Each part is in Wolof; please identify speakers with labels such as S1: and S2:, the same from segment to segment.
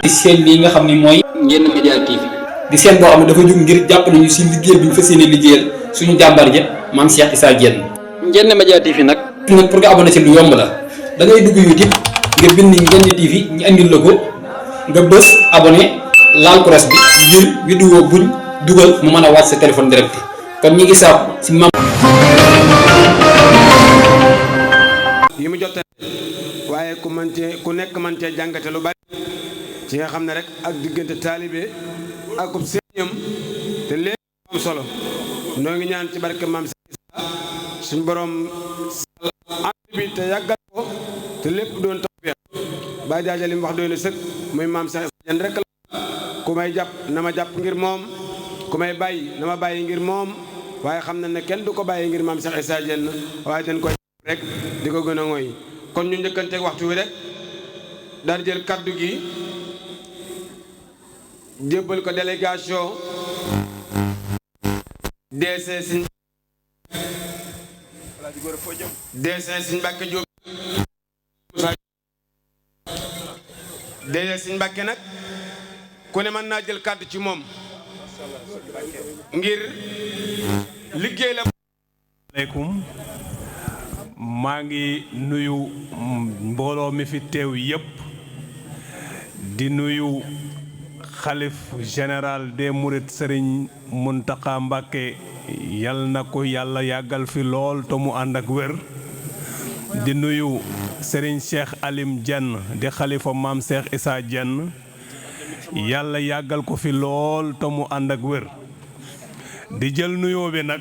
S1: seen lii nga xam ne mooy Ndiéné Média TV di seen boo xam ne dafa jóg ngir jàppale ñu si liggéey bi ñu fas yéene liggéeyal suñu jàmbaar ja maam Cheikh Issa Diène. Ndiéné Média TV nag pour nga abonné ci lu yomb la da ngay dugg YouTube nga bind Ndiéné TV ñu andil la ko nga bës abonné laal cross bi ngir vidéo buñ dugal mu mën a wàcc sa téléphone direct kon ñi ngi saab si mam
S2: yi mu jotte waaye ku nekk man cee jàngate lu bari ci nga xam ne rek ak diggante taalibe ak ub sëriñam te lépp am solo noo ngi ñaan ci barke maam Cheikh Issa suñ borom ànd bi te yàggal ko te lépp doon tawfeex ba jaaja li mu wax doy na sëkk muy maam Cheikh Issa Diène rek la ku may jàpp na ma jàpp ngir moom ku may bàyyi na ma bàyyi ngir moom waaye xam na ne kenn du ko bàyyi ngir maam Cheikh Issa Diène waaye dañ koy rek di ko gën a ngooy kon ñu njëkkanteeg waxtu wi rek daal jël kaddu gi jébbal ko délégation DC Sëñ Mbàkke Jóob DC Sëñ Mbàkke nag ku ne mën naa jël kaddu ci moom ngir liggéey la.
S3: aleykum maa ngi nuyu mbooloo mi fi teew yépp di nuyu xalif général des mourides Serigne Mountakha Mbacké yal na ko yàlla yàggal fi lool te mu ànd ak wér di nuyu Serigne Cheikh Alim Diène di xalifa maam Cheikh Issa Diène yàlla yàggal ko fi lool te mu ànd ak wér di jël nuyoo bi nag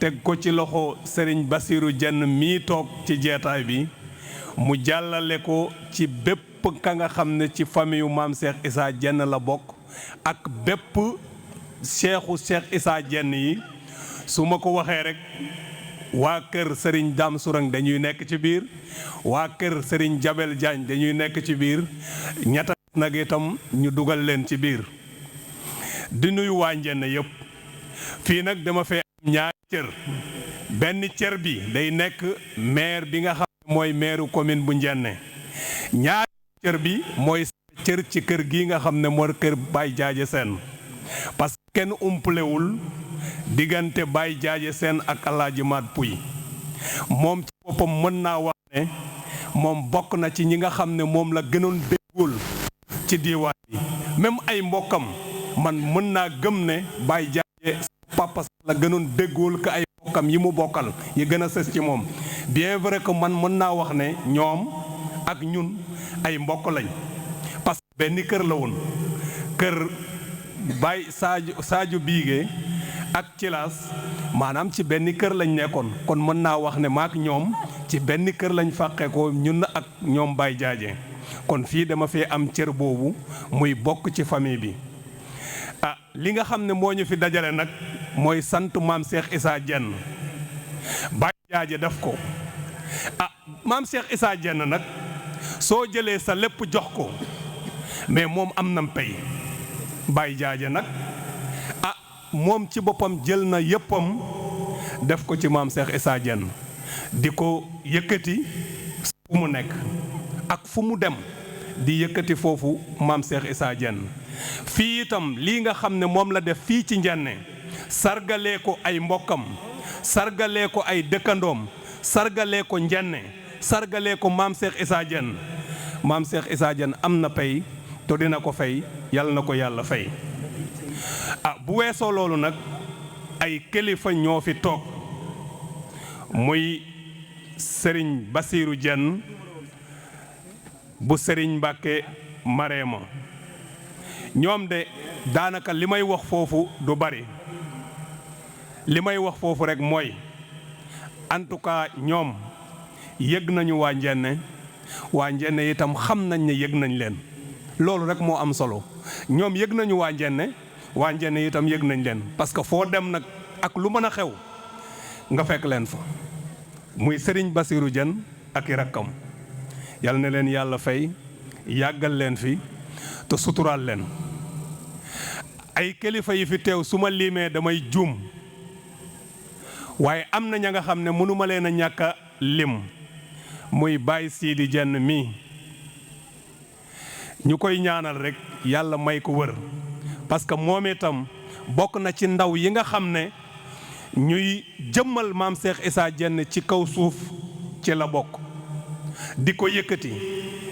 S3: teg ko ci loxo Serigne Bassirou Diène mii toog ci jeetaay bi mu jàllale ko ci bépp ka nga xam ne ci famille maam Cheikh Issa Diène la bokk ak bépp Cheikh Issa Diène yi su ma ko waxee rek waa kër Serigne Dame Sourang dañuy nekk ci biir waa kër Serigne Jabel Diagne dañuy nekk ci biir ñetta nag itam ñu dugal leen ci biir di nuyu waa Ndiéné yëpp fii nag dama fee am ñaari cër benn cër bi day nekk maire bi nga xam ne mooy maire commune bu Ndiéné ñaari cër bi mooy cër ci kër gi nga xam ne moo kër Baye Diadje Sène parce que kenn umpalewul diggante Baye Diadje Sène ak Alaaji Mat Puy moom ci boppam mën naa wax ne moom bokk na ci ñi nga xam ne moom la gënoon déggul ci diiwaan yi même ay mbokkam man mën naa gëm ne Baye Diadje papa la gënoon déggul ka ay mbokkam yi mu bokkal yi gën a sës ci moom bien vrai que man mën naa wax ne ñoom ak ñun ay mbokk lañ parce que benn kër la woon kër Baye Sadio Biige ak Cilaas maanaam ci benn kër lañ nekkoon kon mën naa wax ne maak ñoom ci benn kër lañ fàqee ko ñun ak ñoom Baye Diadje kon fii dama fee am cër boobu muy bokk ci famille bi li nga xam ne moo ñu fi dajale nag mooy sant maam Cheikh Issa Diène Baye Diadje def ko maam Cheikh Issa Diène nag soo jëlee sa lépp jox ko mais moom am na pay Baye Diadje nag moom ci boppam jël na yëppam def ko ci maam Cheikh Issa Diène di ko yëkkati fu mu nekk ak fu mu dem di yëkkati foofu maam Cheikh Issa Diène fii itam lii nga xam ne moom la def fii ci Ndiéné sargalee ko ay mbokkam sargalee ko ay dëkkandoom sargalee ko Ndiéné sargalee ko maam Cheikh Issa Diène maam Cheikh Issa Diène am na pay te dina ko fay yàlla na ko yàlla fay bu weesoo loolu nag ay kilifa ñoo fi toog muy Serigne Bassirou Diène bu Serigne Mbacké Mareema ñoom de daanaka li may wax foofu du bari li may wax foofu rek mooy en tout cas ñoom yëg nañu waa Ndiéné itam xam nañ ne yëg nañ leen loolu rek moo am solo ñoom yëg nañu waa Ndiéné itam yëg nañ leen parce que foo dem nag ak lu mën a xew nga fekk leen fa muy Serigne Bassirou Diène ak i rakkam yal na leen yàlla fay yàggal leen fi te suturaal leen ay kilifa yi fi teew su ma limee damay juum waaye am na ña nga xam ne mënuma leen a ñàkk a lim muy Baye Sidi Diène mi ñu koy ñaanal rek yàlla may ko wër parce que moom itam bokk na ci ndaw yi nga xam ne ñuy jëmmal maam Cheikh Issa Diène ci kaw suuf ci la bokk di ko yëkkati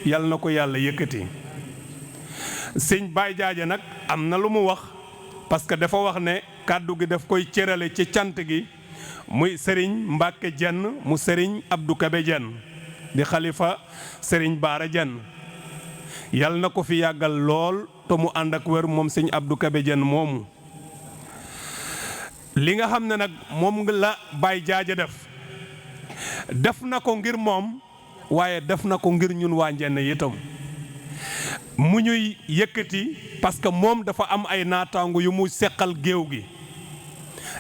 S3: yàlla na ko yàlla yëkkati. sëñ Baye Jaaja nag am na lu mu wax parce que dafa wax ne kàddu gi daf koy cërale ci cant gi muy Serigne Mbacke Diène mu Serigne Abdou Kabe Diène di xalifa Serigne Baara Diène yàlla na ko fi yàggal lool te mu ànd ak wér moom sëñ Abdou Kabe Diène moomu. li nga xam ne nag moom la Baye Jaaja def na ko ngir moom waaye def na ko ngir ñun waa Njenne itam mu ñuy yëkkati parce que moom dafa am ay naataango yu mu seqal géew gi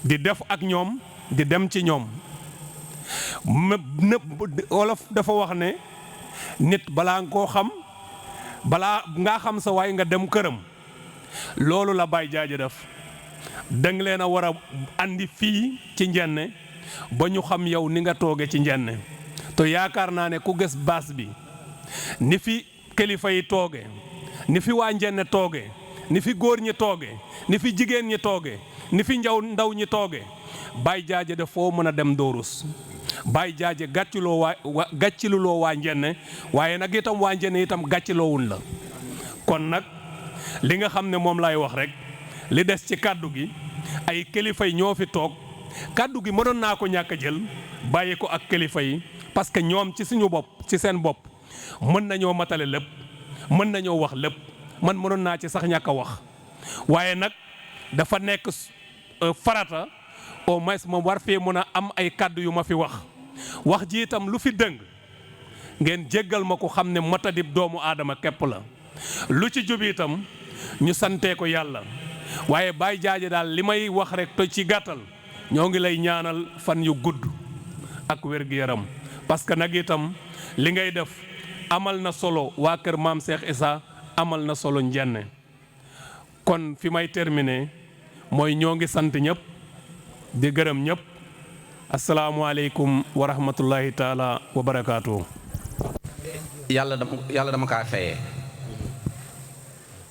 S3: di def ak ñoom di dem ci ñoom wolof dafa wax ne nit balaa nga koo xam balaa ngaa xam sa waay nga dem këram loolu la Baye Jaaja def danga leen a war a andi fii ci Njenne ba ñu xam yow ni nga tooge ci Njenne te yaakaar naa ne ku gis baas bi ni fi kilifa yi tooge ni fi waa Njenne tooge ni fi góor ñi tooge ni fi jigéen ñi tooge ni fi ndaw ñi tooge Baye Jaaja def foo mën a dem doorus Baye Jaaja gàcciluloo waa Njenne waaye nag itam waa Njenne itam gàcciloowuñ la kon nag li nga xam ne moom laay wax rek li des ci kàddu gi ay kilifa yi ñoo fi toog kàddu gi mënoon naa ko ñàkk a jël bàyyi ko ak kilifa yi parce que ñoom ci suñu bopp ci seen bopp mën nañoo matale lépp mën nañoo wax lépp man mënoon naa ci sax ñàkk a wax waaye nag dafa nekk farata au moins ma war fee mën a am ay kàddu yu ma fi wax ji itam lu fi dëng ngeen jéggal ma ko xam ne matadib doomu aadama képp la lu ci jub itam ñu santee ko yàlla waaye Baye Jaaja daal li may wax rek to ci gàttal ñoo ngi lay ñaanal fan yu gudd ak wér-gu-yaram parce que nag itam li ngay def amal na solo waa kër maam Cheikh Issa amal na solo Njenne kon fi may terminer mooy ñoo ngi sant ñëpp di gërëm ñëpp asalaamualeykum wa rahmatullahi taala wa barakaatu.
S4: yàlla dama kaa fayee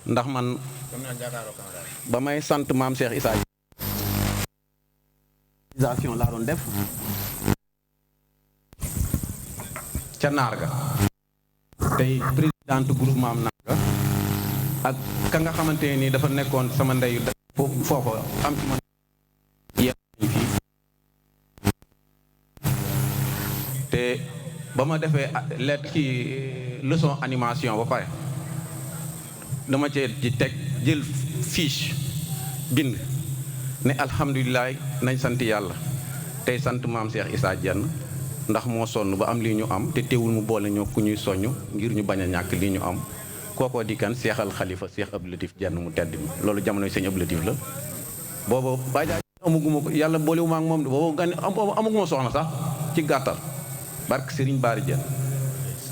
S4: ndax man ba may sant maam Cheikh Issa laa doon def ca naar ga tey présidente groupement am naar ga ak ka nga xamante nii dafa nekkoon sama ndeyu foofa am ci man fii te ba ma defee lettre ci leçon animation ba pare dama cee ci teg jël fiche bind ne alhamdulilah nañ sant yàlla tey sant maam Cheikh Issa Diène ndax moo sonn ba am lii ñu am te teewul mu boole ñoo ku ñuy soññ ngir ñu bañ a ñàkk lii ñu am kookoo di kan seexal xalifa Cheikh Abdou Latif Diène mu tedd mi loolu jamonoy sëñ Abdou Latif la boobu Baye Jaaja amaguma ko yàlla boolewuma ak moom de boobu amaguma soxna sax ci gàttal barke Serigne Baari Diène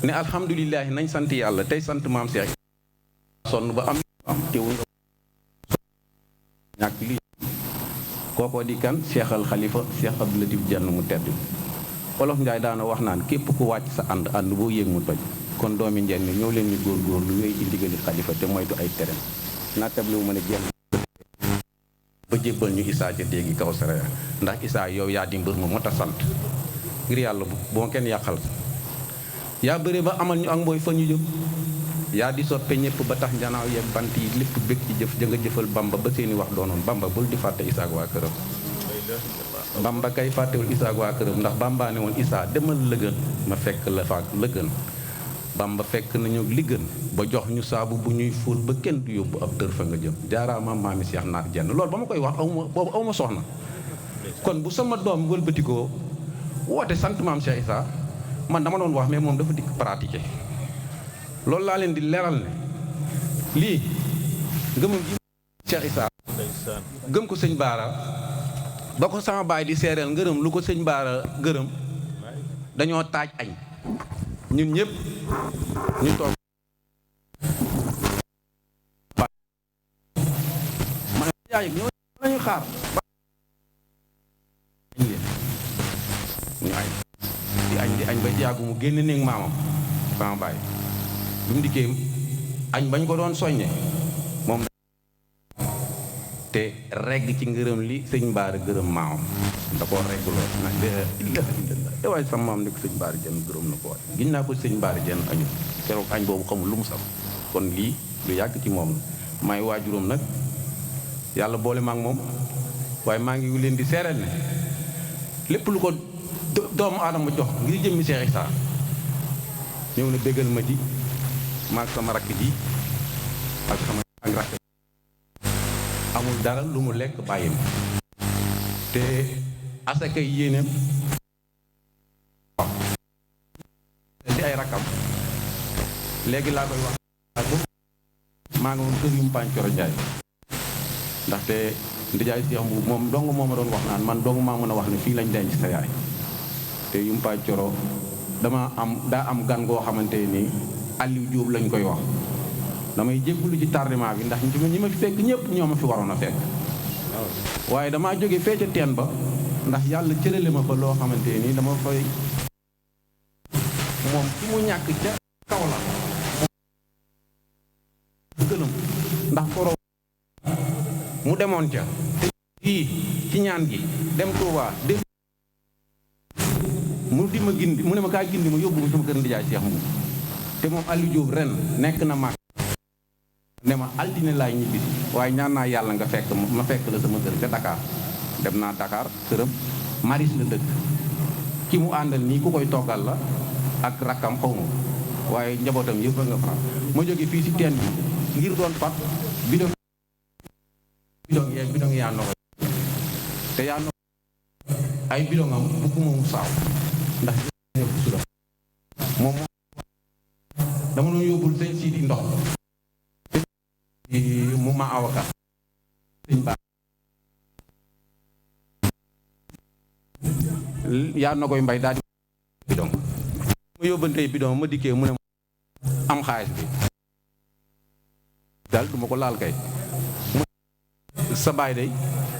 S4: ne alhamdulilah nañ sant yàlla tey sant maam Cheikh sonn ba am teewul nga ñàkk lii kookoo di kan seexal xalifa Cheikh Abdou Latif Diène mu tedd Olof Njaay daana wax naan képp ku wàcc sa ànd boo yéeg mu toj kon doomi Njenne ñëw leen ñu góorgóorlu wéy ci ndigali xalifa te moytu ay terrain naa tabli mu mën a jeex ba jébbal ñu Issa ca déegi kaw sara ndax Issa yow yaa di mbër ma moo tax sant ngir yàlla bu ma kenn yàqal yaa bëre ba amal ñu ak mbooy fa ñu jëm yaa di soppe ñëpp ba tax njanaaw yeeg bant yi lépp bëgg ci jëf ja nga jëfal Bamba ba seeni wax doonoon Bamba bul di fàtte Issa ak waa këram Bamba kay fàttewul Issa ak waa këram ndax Bamba ne woon Issa demal lëgën ma fekk la faak lëgën Bamba fekk nañu li gën ba jox ñu saabu bu ñuy fóot ba kenn du yóbbu ab tër fa nga jëm jaaraama maami Cheikh Naar Diène loolu ba ma koy wax aw ma soxna kon bu sama doom wëlbatikoo woote sant maam Cheikh Issa man dama doon wax mais moom dafa dikk pratiquer loolu laa leen di leeral ne lii ngëmam gi Cheikh Issa gëm ko sëñ Baara ba ko sama baay di seereel ngërëm lu ko sëñ Baara gërëm dañoo taaj añ ñun ñëpp ñu toog ma ne yaay ñoo lañu xaar ñu añ di añ ba jaagu mu génn néeg maamam sama baay bi mu dikkee añ bañ ko doon soññe moom te regg ci ngërëm li sëñ Baara gërëm maamam da koo regg lool nag de waaye sama maam nekk sëñ Baara Jenn gërëm na ko waay giñ naa ko sëñ Baara Jenn añu keroog añ boobu xamul lu mu saf kon lii lu yàgg ci moom la may waajuram nag yàlla boole ma ak moom waaye maa ngi leen di seereel ne lépp lu ko doomu aadama jox ngir jëmmi Cheikh Issa ñëw na bégal ma ci maag sama rakk ji ak sama ak rakk amul dara lu mu lekk bàyyi ma te asaka yéeneem di ay rakkam léegi laa koy wax maa ngi woon kër yu mu Pancoro Njaay ndaxte ndijaay Seex Mbuub moom dong moo ma doon wax naan man dong maa mën a wax ne fii lañ denc sa yaay te yu mu Pancoro daa am gan goo xamante nii Aliou Diop lañ koy wax damay jéggulu ci tardement bi ndax ñi ma fi fekk ñëpp ñoo ma fi waroon a fekk waaye damaa jóge fee ca teen ba ndax yàlla cërale ma fa loo xamante nii dama fay moom fi mu ñàkk ca kaw la gënam ndax koro mu demoon ca te fii ci ñaan gi dem Touba dem mu di ma gindi mu ne ma kaa gindi ma yóbbu ma sama kër ndijaay Cheikh Mbuub te moom Aliou Diop ren nekk na mag ne ma altine laay ñibbisi waaye ñaan naa yàlla nga fekk ma fekk la sama kër ca Dakar dem naa Dakar këram maris la dëkk ki mu àndal nii ku koy toggal la ak rakkam xaw ma waaye njabootam yëpp a nga fa ma jóge fii si teen bi ngir doon fat bidon yaa no te yaa no ay bidongam bugguma mu saaw ndax ñëpp suda moom dama doon yóbbul sëñ Sidi ndox mu ma avocat sëñ Ba yaa na koy mbay daal di bidong ma yóbbantey bidong ma dikkee mu ne am xaalis bi daal duma ko laal kay sa baay day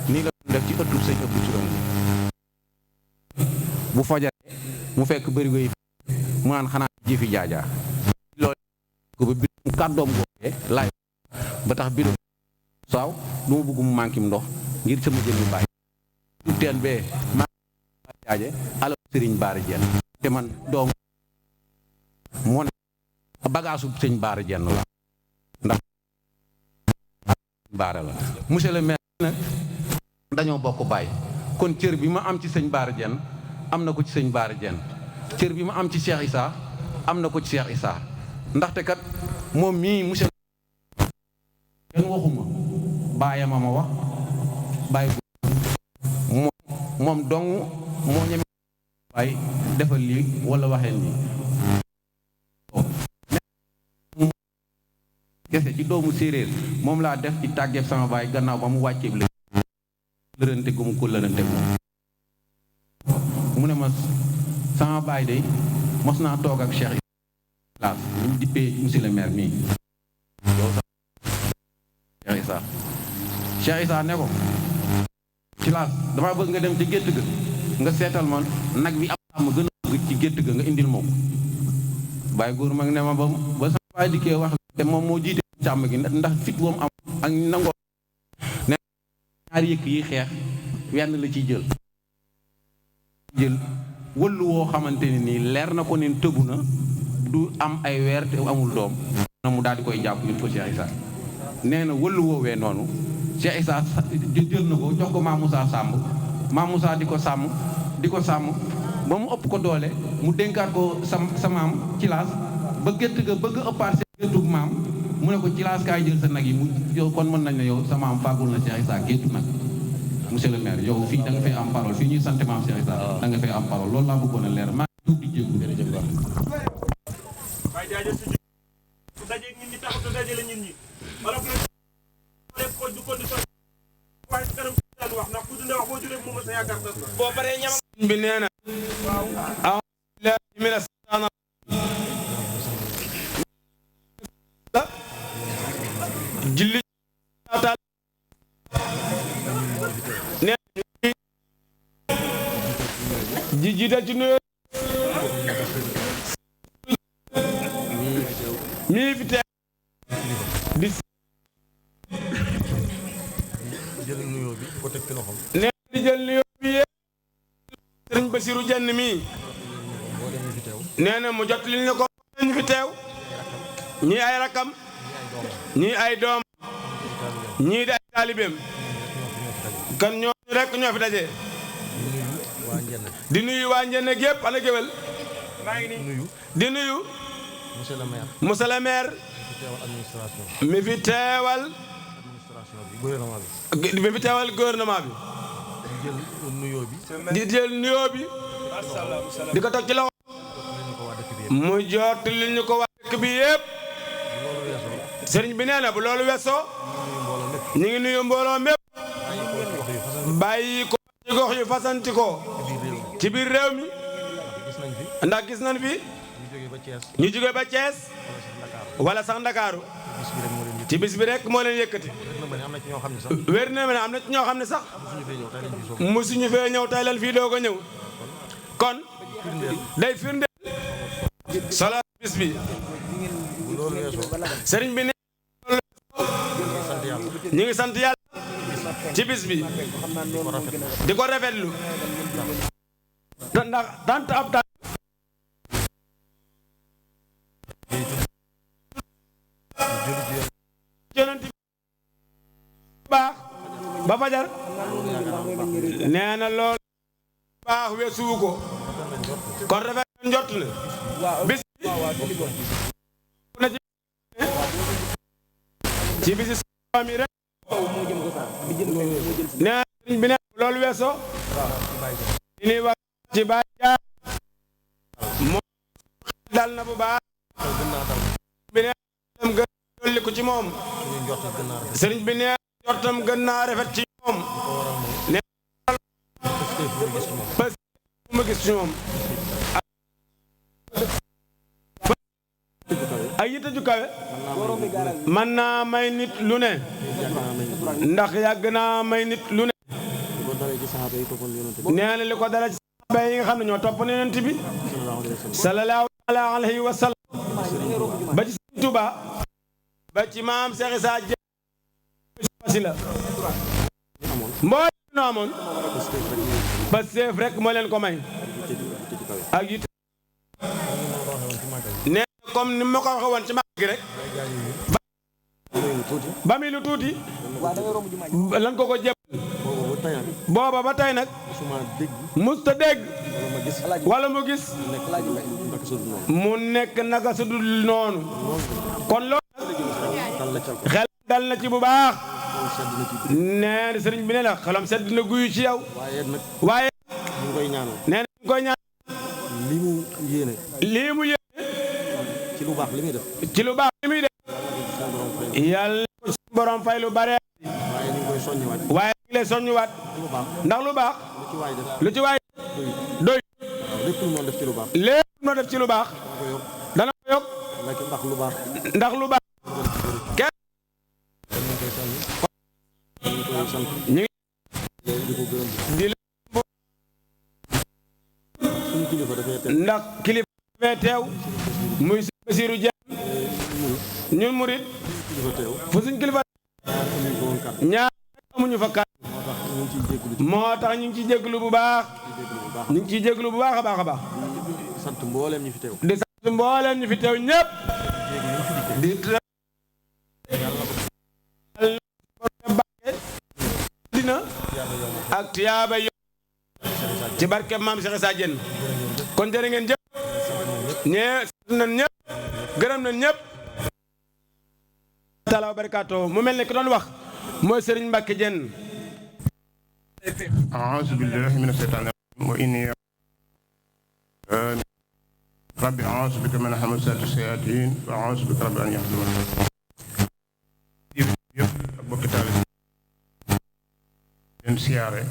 S4: nii la def ci ëttu sëñ ëpp suram bu fajaree mu fekk bërigo yi mu naan xanaa jëfi jaajaa loolu ko ba bi kàddoom googee laay ba tax bidon saaw du ma bëgg mu manqué ndox ngir sama jëmmi bàyyi du teen bee maa jaaje alal sëriñ Baara Jenn te man doom moo ne bagaasu sëñ Baara Jenn la ndax Baara la monsieur le maire nag dañoo bokk bàyyi kon cër bi ma am ci sëñ Baara Jenn am na ko ci sëñ Baara Jenn cër bi ma am ci Cheikh Issa am na ko ci Cheikh Issa ndaxte kat moom mii monsieur kenn waxuma baayama ma wax bàyyi moom dong moo ñeme waaye defal lii wala waxeen lii kese ci doomu séeréer moom laa def ci tàggeeb sama baay gannaaw ba mu wàcceeb la lërante gu mu ko lërante moom mu ne ma sama baay de mos naa toog ak Cheikh Issa ñu dippee monsieur le maire mii yow sax Cheikh Issa ne ko ci laas damaa bëgg nga dem ci gétt ga nga seetal ma nag bi am ma gën a bëgg ci gétt ga nga indil ma ko bàyyi góor mag ne ma ba sama baay dikkee wax te moom moo jiite càmm gi ndax fit woom am ak nangoo ne ñaari yëkk yi xeex wenn la ciy jël wëllu woo xamante ne nii leer na ko ne tëbu na du am ay weer te amul doom na mu daal di koy jàpp nit ko Cheikh Issa nee na wëllu woowee noonu Cheikh Issa jël na ko jox ko Maam Moussa Samb Maam Moussa di ko sàmm ba mu ëpp ko doole mu dénkaat ko sa maam ci laas ba gétt ga bëgg ëppaat seen géttug maam mu ne ko ci laas kaay jël sa nag yi mu yow kon mën nañ ne yow sa maam fàggul na Cheikh Issa géttu nag monsieur le maire yow fii da nga fay am parole fii ñuy sant maam Cheikh Issa da nga fay am parole loolu laa bëggoon a leer maa ngi tuub di jéggu jërëjëf
S5: waaye jaajëf si su dajee nit ñi taxut a dajale nit ñi wala ko def ko du ko di so waaye si kanam daan wax ndax ku dund wax boo juree mu ma sa yaakaar tas boo paree ñam
S2: bi nee na a'uuzu billaahi mina shaytaani julli taal nee ji jiital ci nuyoo mii fi teew nee di jël nuyoo bi yëpp sëriñ Basiru Jenn mii nee na mu jot li ñu ko ñu fi teew ñii ay rakam ñii ay doom ñii di ay taalibeem kan ñooñu rek ñoo fi daje di nuyu waa Njenne gépp ana géwél di nuyu monsieur le maire mi fi teewal gouvernement bi di jël nuyoo bi di ko teg ci loxo mu jot li ñu ko waa dëkk bi yëpp sëriñ bi nee na bu loolu weesoo ñu ngi nuyu mbooloo mépp bàyyi ko ci gox yu fasanti ko ci biir réew mi ndax gis nañ fi ñu jóge ba Thiès wala sax Ndakaaru ci bis bi rek moo leen yëkkati wér na ma ne am na ci ñoo xam ne sax musuñu fee ñëw tey leen fii doo ko ñëw kon day firndeel solo bis bi sëriñ bi ne ñu ngi sant yàlla ci bis bi di ko rafetlu ndax tant ab tant yonent bi baax ba fajar nee na loolu baax weesuwu ko kon rafet njort na bis bi na ci bisi soom yi rek nee sëriñ bi ne loolu weesoo li ñuy wax ci Baay Jaar moo dal na bu baax bi ne am gën dolli ko ci moom sëriñ bi ne jortam gën naa rafet ci moom ne parce que ma gis ci moom ay yitte ju kawe mën naa may nit lu ne ndax yàgg naa may nit lu ne nee na li ko dala ci saxaaba yi nga xam ne ñoo topp yonent bi sallallahu alayhi wa sallam ba ci Sëriñ Tuuba ba ci maam Cheikh Issa Dieng la mbooy no amoon ba seef rek moo leen ko may ak yitte nee na comme ni ma ko waxee woon ci mag gi rek ba muy lu tuuti lan ko jébbal booba ba tey nag musta dégg wala mu gis mu nekk naka su dul noonu kon loolu xel dal na ci bu baax nee na sëriñ bi ne la xelam sedd na guyu ci yow waaye nee na ñu koy ñaan lii mu yéene ci lu baax li muy def yàlla ko suñu borom fay lu bare waaye ñu ngi lay soññuwaat ndax lu baax lu ci waay doy lépp lu moo def ci lu baax dana ko yokk ndax lu baax kenn ñu ngi di ndax kilifa dafee teew muy si Basiru Jeen ñun murit fu suñ kilifa ñaar amuñu fa kàddu moo tax ñu ngi ciy jégalu bu baax ñu ngi ciy jégalu bu baax a baax a baax di sant mbooleem ñu fi teew ñëpp di dina ak tiyaaba yo ci barke maam Cheikh Issa Dieng kon jërë ngeen jëf ñee sant nañ ñëpp gërëm nañ ñëpp taala wa barakaatu mu mel ne ki doon wax mooy Serigne Mbacke Dieng
S6: a'uuzu billahi mina shaytaani rajiim wa inni rabbi a'uuzu bika min hamazaati shayaatiin wa a'uuzu bika rabbi an yahduruun yëpp ak bokki taalibe leen siyaare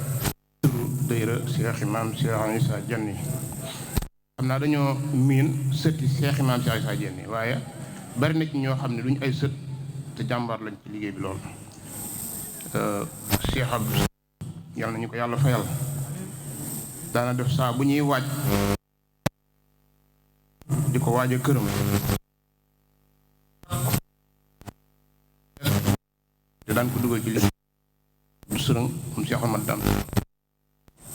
S6: dayra Cheikh Imam Cheikh Issa Dieng xam naa dañoo miin sëti Cheikh Imam Cheikh Issa Dieng waaye bari na ci ñoo xam ne duñ ay sët te jàmbaar lañ ci liggéey bi lool Cheikh Abdou yal na ñu ko yàlla fayal daana def saa bu ñuy waaj di ko waaja këram te daan ko dugal ci li du sërëng am si Cheikh Ahmad Dam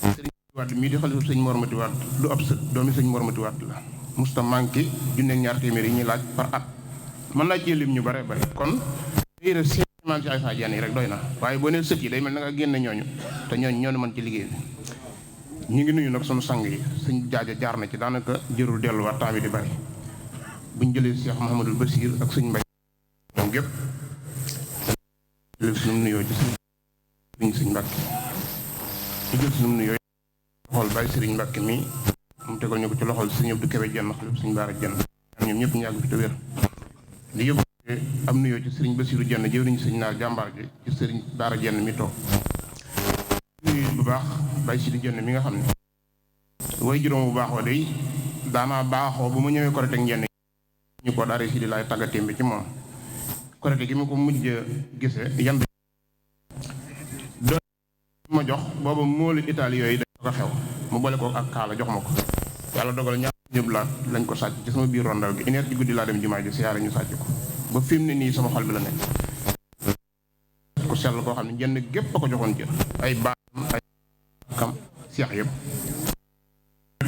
S6: sëriñ Wade mii di xalifa sëñ Mor Mati Wade du ab sët doomi sëñ Mor Mati Wade la musta manqué junne ñaar téeméer yi ñuy laaj par at mën naa cee lim ñu bare bare kon daayira Cheikh Maam Cheikh Issa Diène yi rek doy na waaye boo nee sët yi day mel na nga génne ñooñu te ñooñu ñoo mën ci liggéey bi ñu ngi nuyu nag sunu sang yi sëñ jaaja jaar na ci daanaka jërul delluwaat temps bi di bari buñ jëlee Cheikh Mouhamadul Bachir ak sëñ Mbay ñoom gépp jël sunu nuyoo ci sëñ Mbàkke ñu jël sunu nuyoo xool bàyyi sëriñ Mbàkke mi mu tegal ñu ko ci loxol sëñ Abdou Kébé Jenn xalif sëñ Baara Jenn ñoom ñëpp ñu yàgg fi te wér li yëpp am nuyoo ci sëriñ Basiru Jenn jëwriñu sëñ naar jàmbaar ji ci sëriñ Baara Jenn mi toog nuyu bu baax bàyyi si di Jenn mi nga xam ne way juróom bu baax wa day daanaa baaxoo bu ma ñëwee korite ak ñenn ñu ko daara si di laay tàggatéem bi ci moom korite gi ma ko mujj gise yan doon ma jox booba moolu Italie yooyu dañ ko xew mu boole ko ak kaala jox ma ko yàlla dogal ñaar ñëblaat lañ ko sàcc ci sama biir rondal gi une heure ci guddi laa dem jumaa ji siyaare ñu sàcc ko ba fi mu ne nii sama xol bi la nekk ku sell koo xam ne jenn gépp a ko joxoon jër ay baam ay kam seex yëpp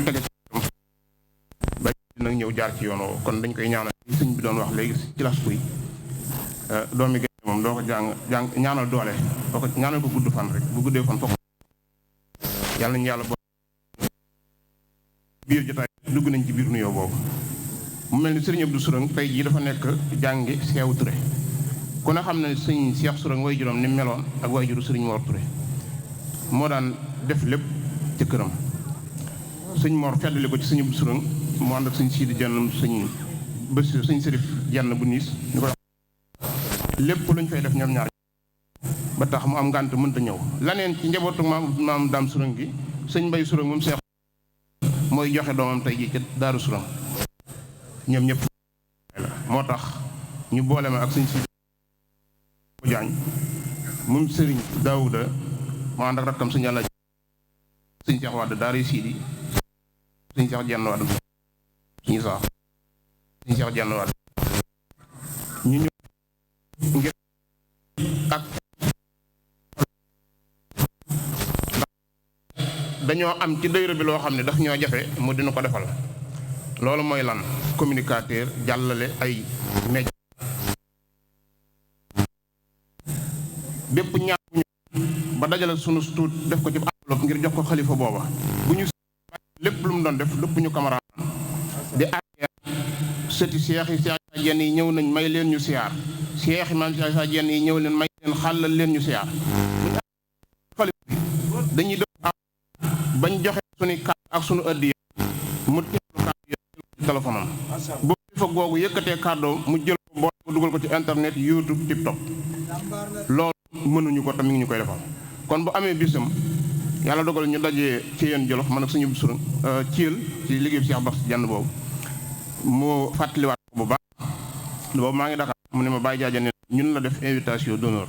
S6: tege ba nag ñëw jaar ci yoon woowu kon dañ koy ñaanal sëñ bi doon wax léegi ci las kuy doomi gay moom doo ko jàng ñaanal doole doo ko ñaanal ko gudd fan rek bu guddee fan fokk yàlla nañu yàlla biir jotaay dugg nañ ci biir nuyoo boobu mu mel ni sëriñ Abdou Sourang tey jii dafa nekk jàngi Seew Touré ku ne xam ne sëñ Cheikh Sourang way juróom ni meloon ak way juru sëriñ Mor Touré moo daan def lépp ci këram sëñ Mor feddali ko ci sëñ Abdou Sourang mu ànd ak sëñ Sidi Jenn sëñ Basiru sëñ Sërif Jenn bu niis ñu koy lépp luñ fay def ñoom ñaar ba tax mu am ngànt mënta ñëw laneen ci njabootu maam Daam Sourang gi sëñ Mbay Sourang moom Cheikh mooy joxe doomam tey ji ca Daaru Sourang ñoom ñëpp moo tax ñu boole ma ak sëñ Sidi Jaañ moom sëriñ Daawuda mu ànd ak rakkam sëñ Yàlla sëñ Cheikh Wade daara Sidi sëñ Cheikh Jenn Wade suñu saax sëñ Cheikh Jenn Wade ñu ñëw ngir ak dañoo am ci dayra bi loo xam ne daf ñoo jafe mu dina ko defal loolu mooy lan communicateur jàllale ay média bépp ñaar ñu ba dajale sunu tuut def ko ci enveloppe ngir jox ko xalifa booba bu ñu lépp lu mu doon def lépp ñu camarade di arrière sëti Cheikh Issa Diène yi ñëw nañ may leen ñu siyaar Cheikh Maam Cheikh Issa Diène yi ñëw leen may leen xàllal leen ñu siyaar xalifa bi dañuy def bañ joxe suñu kàddu ak suñu ëddi mu teewlu kàddu yi téléphone am boo fa googu yëkkatee kàddoo mu jël ko boole ko dugal ko ci internet YouTube TikTok loolu mënuñu ko tam mi ngi ñu koy defal kon bu amee bisam yàlla dogal ñu dajee ci yéen Jolof man ak suñu Sourang Thiel ci liggéey bi Cheikh Bass Jenn boobu mu fàttaliwaat ko bu baax boobu maa ngi Dakar mu ne ma Baye Jaaja ne ñun la def invitation d'honneur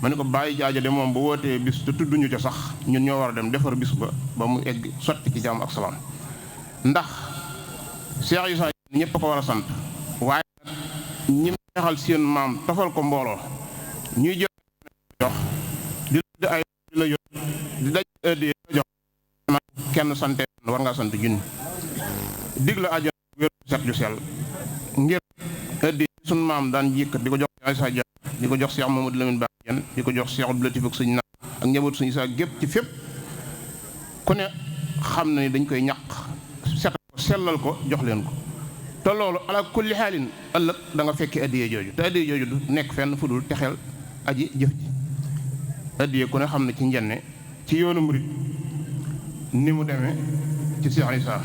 S6: ma ne ko Baye Jaaja de moom bu wootee bis te tudduñu ca sax ñun ñoo war a dem defar bis ba mu egg sotti ci jàmm ak salaam ndax Cheikh Issa ñëpp a ko war a sant waaye ñi neexal seen maam tofal ko mbooloo ñuy jël jox di ay di la yot di daj ëddi jox kenn sante war ngaa sant junni dig la àjjana wér set ju sell ngir ëddi sun maam daan yëkkat di ko jox Issa Diène di ko jox Cheikh Mamadou Lamine Ba Diène di ko jox Cheikh Abdou Latif ak sëñ na ak njabootu sëñ Issa gépp ci fépp ku ne xam na ni dañ koy ñaq setal ko sellal ko jox leen ko te loolu ala kulli xaalin ëllëg da nga fekkee addiyee jooju te addiyee jooju du nekk fenn fu dul texeel aji jëf ji addiyee ku ne xam ne ci njenne ci yoonu murit ni mu demee ci Cheikh Issa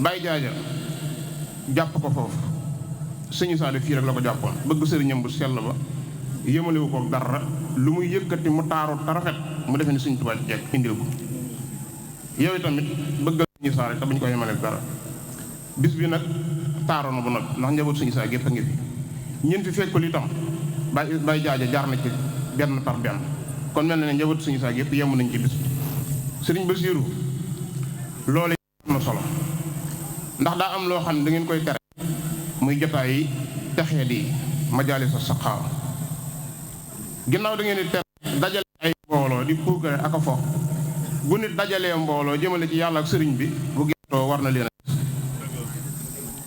S6: Baye Jaaja jàpp ko foofu sëñ Issa de fii rek la ko jàppoon bëgg sëriñam bu sell ba yëmalewu ko dara lu muy yëkkati mu taaru te rafet mu defee ni Sëñ Tuubaa ci jekk indil ko yow tamit bëggal sëñ Issa rek te bañ ko yemale dara bis bi nag taaroon na bu noppi ndax njaboot sëñ Issa gépp a ngi fi ñun fi fekkul itam Baye Jaaja jaar na ci benn par benn kon mel na ne njaboot sëñ Issa gépp yem nañ ci bis bi sëriñ Basiiru loolu am na solo ndax daa am loo xam ne da ngeen koy tere muy jotaay yi texee di majalis sa saqaawa ginnaaw da ngeen di tere dajale ay mbooloo mbooloo di puukare ak a fo bu nit dajalee mbooloo jëmale ci yàlla ak sëriñ bi bu gëstoo war na leen a gis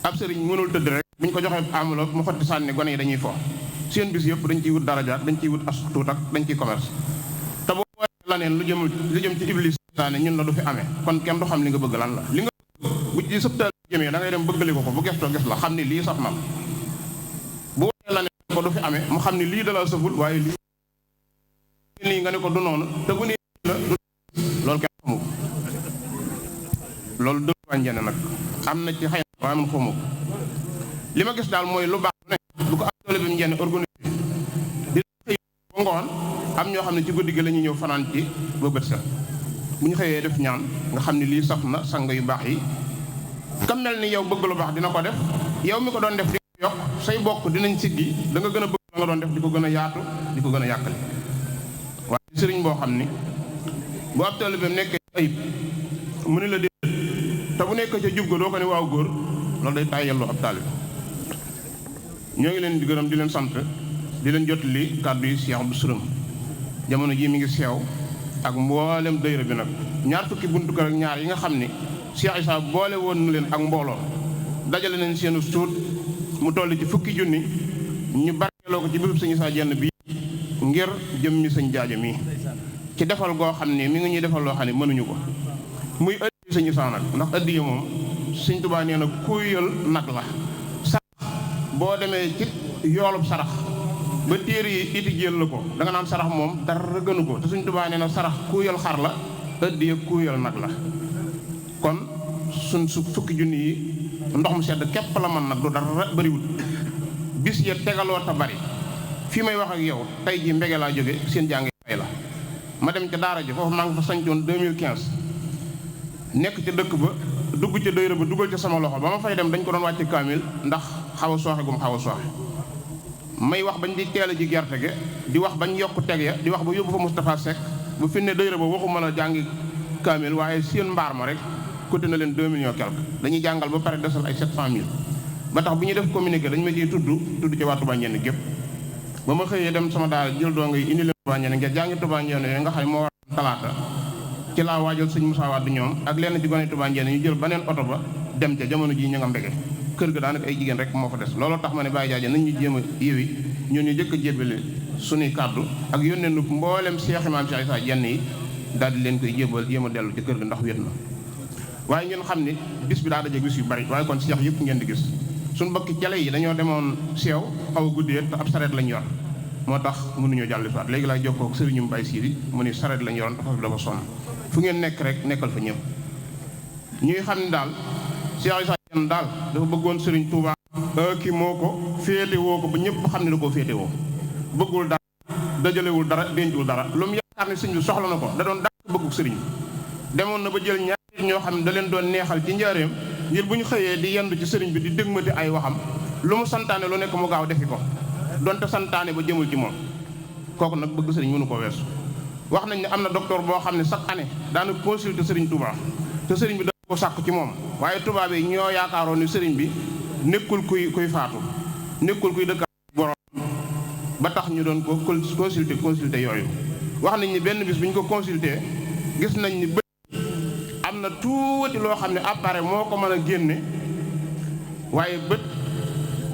S6: ab sëriñ mënul tëdd rek bu ñu ko joxee enveloppe mu xotti sànni gone yi dañuy fo seen bis yëpp dañ ciy wut daraja dañ ciy wut as tuut ak dañ ciy commerce te boo wootee la neen lu jëm ci iblis saane ñun la du fi amee kon kenn du xam li nga bëgg lan la li nga bu ci sëbtal jëmee da ngay dem bëggali ko bu gestoo gis la xam ni lii sax na la bu wootee la neen ko du fi amee mu xam ni lii dala sëful waaye lii nga ne ko du noonu te bu nii la du loolu kenn xamu ko loolu dëgg wàññeene nag am na ci xëy na waaye man xamu ko li ma gis daal mooy lu baax ne lu ko am doole bi mu njëriñ organisé dina xëy ba ngoon am ñoo xam ne ci guddi gi la ñuy ñëw fanaan ci ba bët set bu ñu xëyee def ñaan nga xam ne lii saf na sang yu baax yi kam mel ni yow bëgg lu baax dina ko def yow mi ko doon def di ko yokk say bokk dinañ siggi da nga gën a bëgg la nga doon def di ko gën a yaatu di ko gën a yàkkale waaye sëriñ boo xam ni bu ab taalibeem nekkee ayib mu ne la déedéet te bu nekkee ca jub ga doo ko ne waaw góor loolu day tàyyelloo ab taalibe ñoo ngi leen di gërëm di leen sant di leen jot li kàddu yi Cheikh Abdou Souram jamono jii mi ngi seew ak mboolem dayra bi nag ñaar fukki buntu kër ak ñaar yi nga xam ni Cheikh Issa boole woon na leen ak mbooloo dajale nañ seenu suut mu toll ci fukki junni ñu barkeeloo ko ci bisub sëñ Issa Diène bi ngir jëmmi sëñ Jaaja mi ci defal goo xam ne mi ngi ñuy defal loo xam ne mënuñu ko muy ëddi sëñ Issa nag ndax ëddi yi moom sëñ Tuubaa nee na kuyal nag la boo demee ci yoolub sarax ba téere yi iti jël la ko da nga naan sarax moom dara gënu ko te suñ Tuubaa nee na sarax kuuyal xar la ëddi ya kuuyal nag la kon suñ su fukki junni yi ndox mu sedd képp la man nag du dara bëriwut bis ya tegaloo ta bari fii may wax ak yow tey ji mbege laa jóge seen jàngi tey la ma dem ca daara ji foofu maa ngi fa sañcoon 2015 nekk ca dëkk ba dugg ca dëyra ba dugal ca sama loxo ba ma fay dem dañ ko doon wàcce kaamil ndax xaw a sooxe gum xaw a sooxe may wax bañ di teel a ji gerte ge di wax bañ yokk teg ya di wax ba yóbbu fa Moustapha Seck bu fi ne dëyra ba waxuma la jàngi kaamil waaye seen mbaar ma rek coûté na leen 2 millions quelque dañuy jàngal ba pare desal ay 700 000 ba tax bu ñuy def communiqué dañ ma ciy tudd ci waa Touba Ndiéné gépp ba ma xëyee dem sama daal jël doo ngay indi leen Touba Ndiéné ngeen jàngi Touba Ndiéné yooyu nga xam ne moo war talaata ci laa waajal sëñ Moussa Wade ñoom ak lenn ci gone Touba Ndiéné ñu jël beneen oto ba dem ca jamono ji ñu nga mbege kër ga daanaka ay jigéen rek moo fa des looloo tax ma ne Baye Jaaja nañ ñu jéem a yéwi ñoo ñu jëkk a jébbale suñuy kàddu ak yónnee nu mboolem Cheikh Imam Cheikh Issa Diène yi daal di leen koy jébbal jéem a dellu ci kër ga ndax wét na waaye ngeen xam ni bis bi daa daje bis yu bari waaye kon Cheikh yëpp ngeen di gis suñu bokki jale yi dañoo demoon seew xaw a guddee te ab sareet lañ yor moo tax mënuñoo jàll si waat léegi laay jokkoo ak sëriñum Baye Sidi mu ni sareet lañ yoroon dafa sonn fu ngeen nekk rek nekkal fa ñëpp ñuy xam ni daal Cheikh Issa Diène daal dafa bëggoon Serigne Touba kii moo ko féete woo ko ba ñëpp xam ne da koo féete woo bëggul dara dajalewul dara dencul dara lu mu yaakaar ne sëñ bi soxla na ko da doon dàq bëggul Serigne demoon na ba jël ñaari ñoo xam ne da leen doon neexal ci njaareem ngir bu ñu xëyee di yendu ci Serigne bi di dëgmati ay waxam lu mu santaane lu nekk mu gaaw defi ko donte santaane ba jëmul ci moom kooku nag bëgg Serigne mënu ko weesu wax nañ ne am na docteur boo xam ne chaque année daana consulter Serigne Touba te Serigne bi da ko sàkk ci moom waaye tubaab yi ñoo yaakaaroon ni Serigne bi nekkul kuy faatu nekkul kuy dëkk borom ba tax ñu doon ko consulter yooyu wax nañ ni benn bis bu ñu ko consulter gis nañ ni bët am na tuuti loo xam ne appareil moo ko mën a génne waaye bët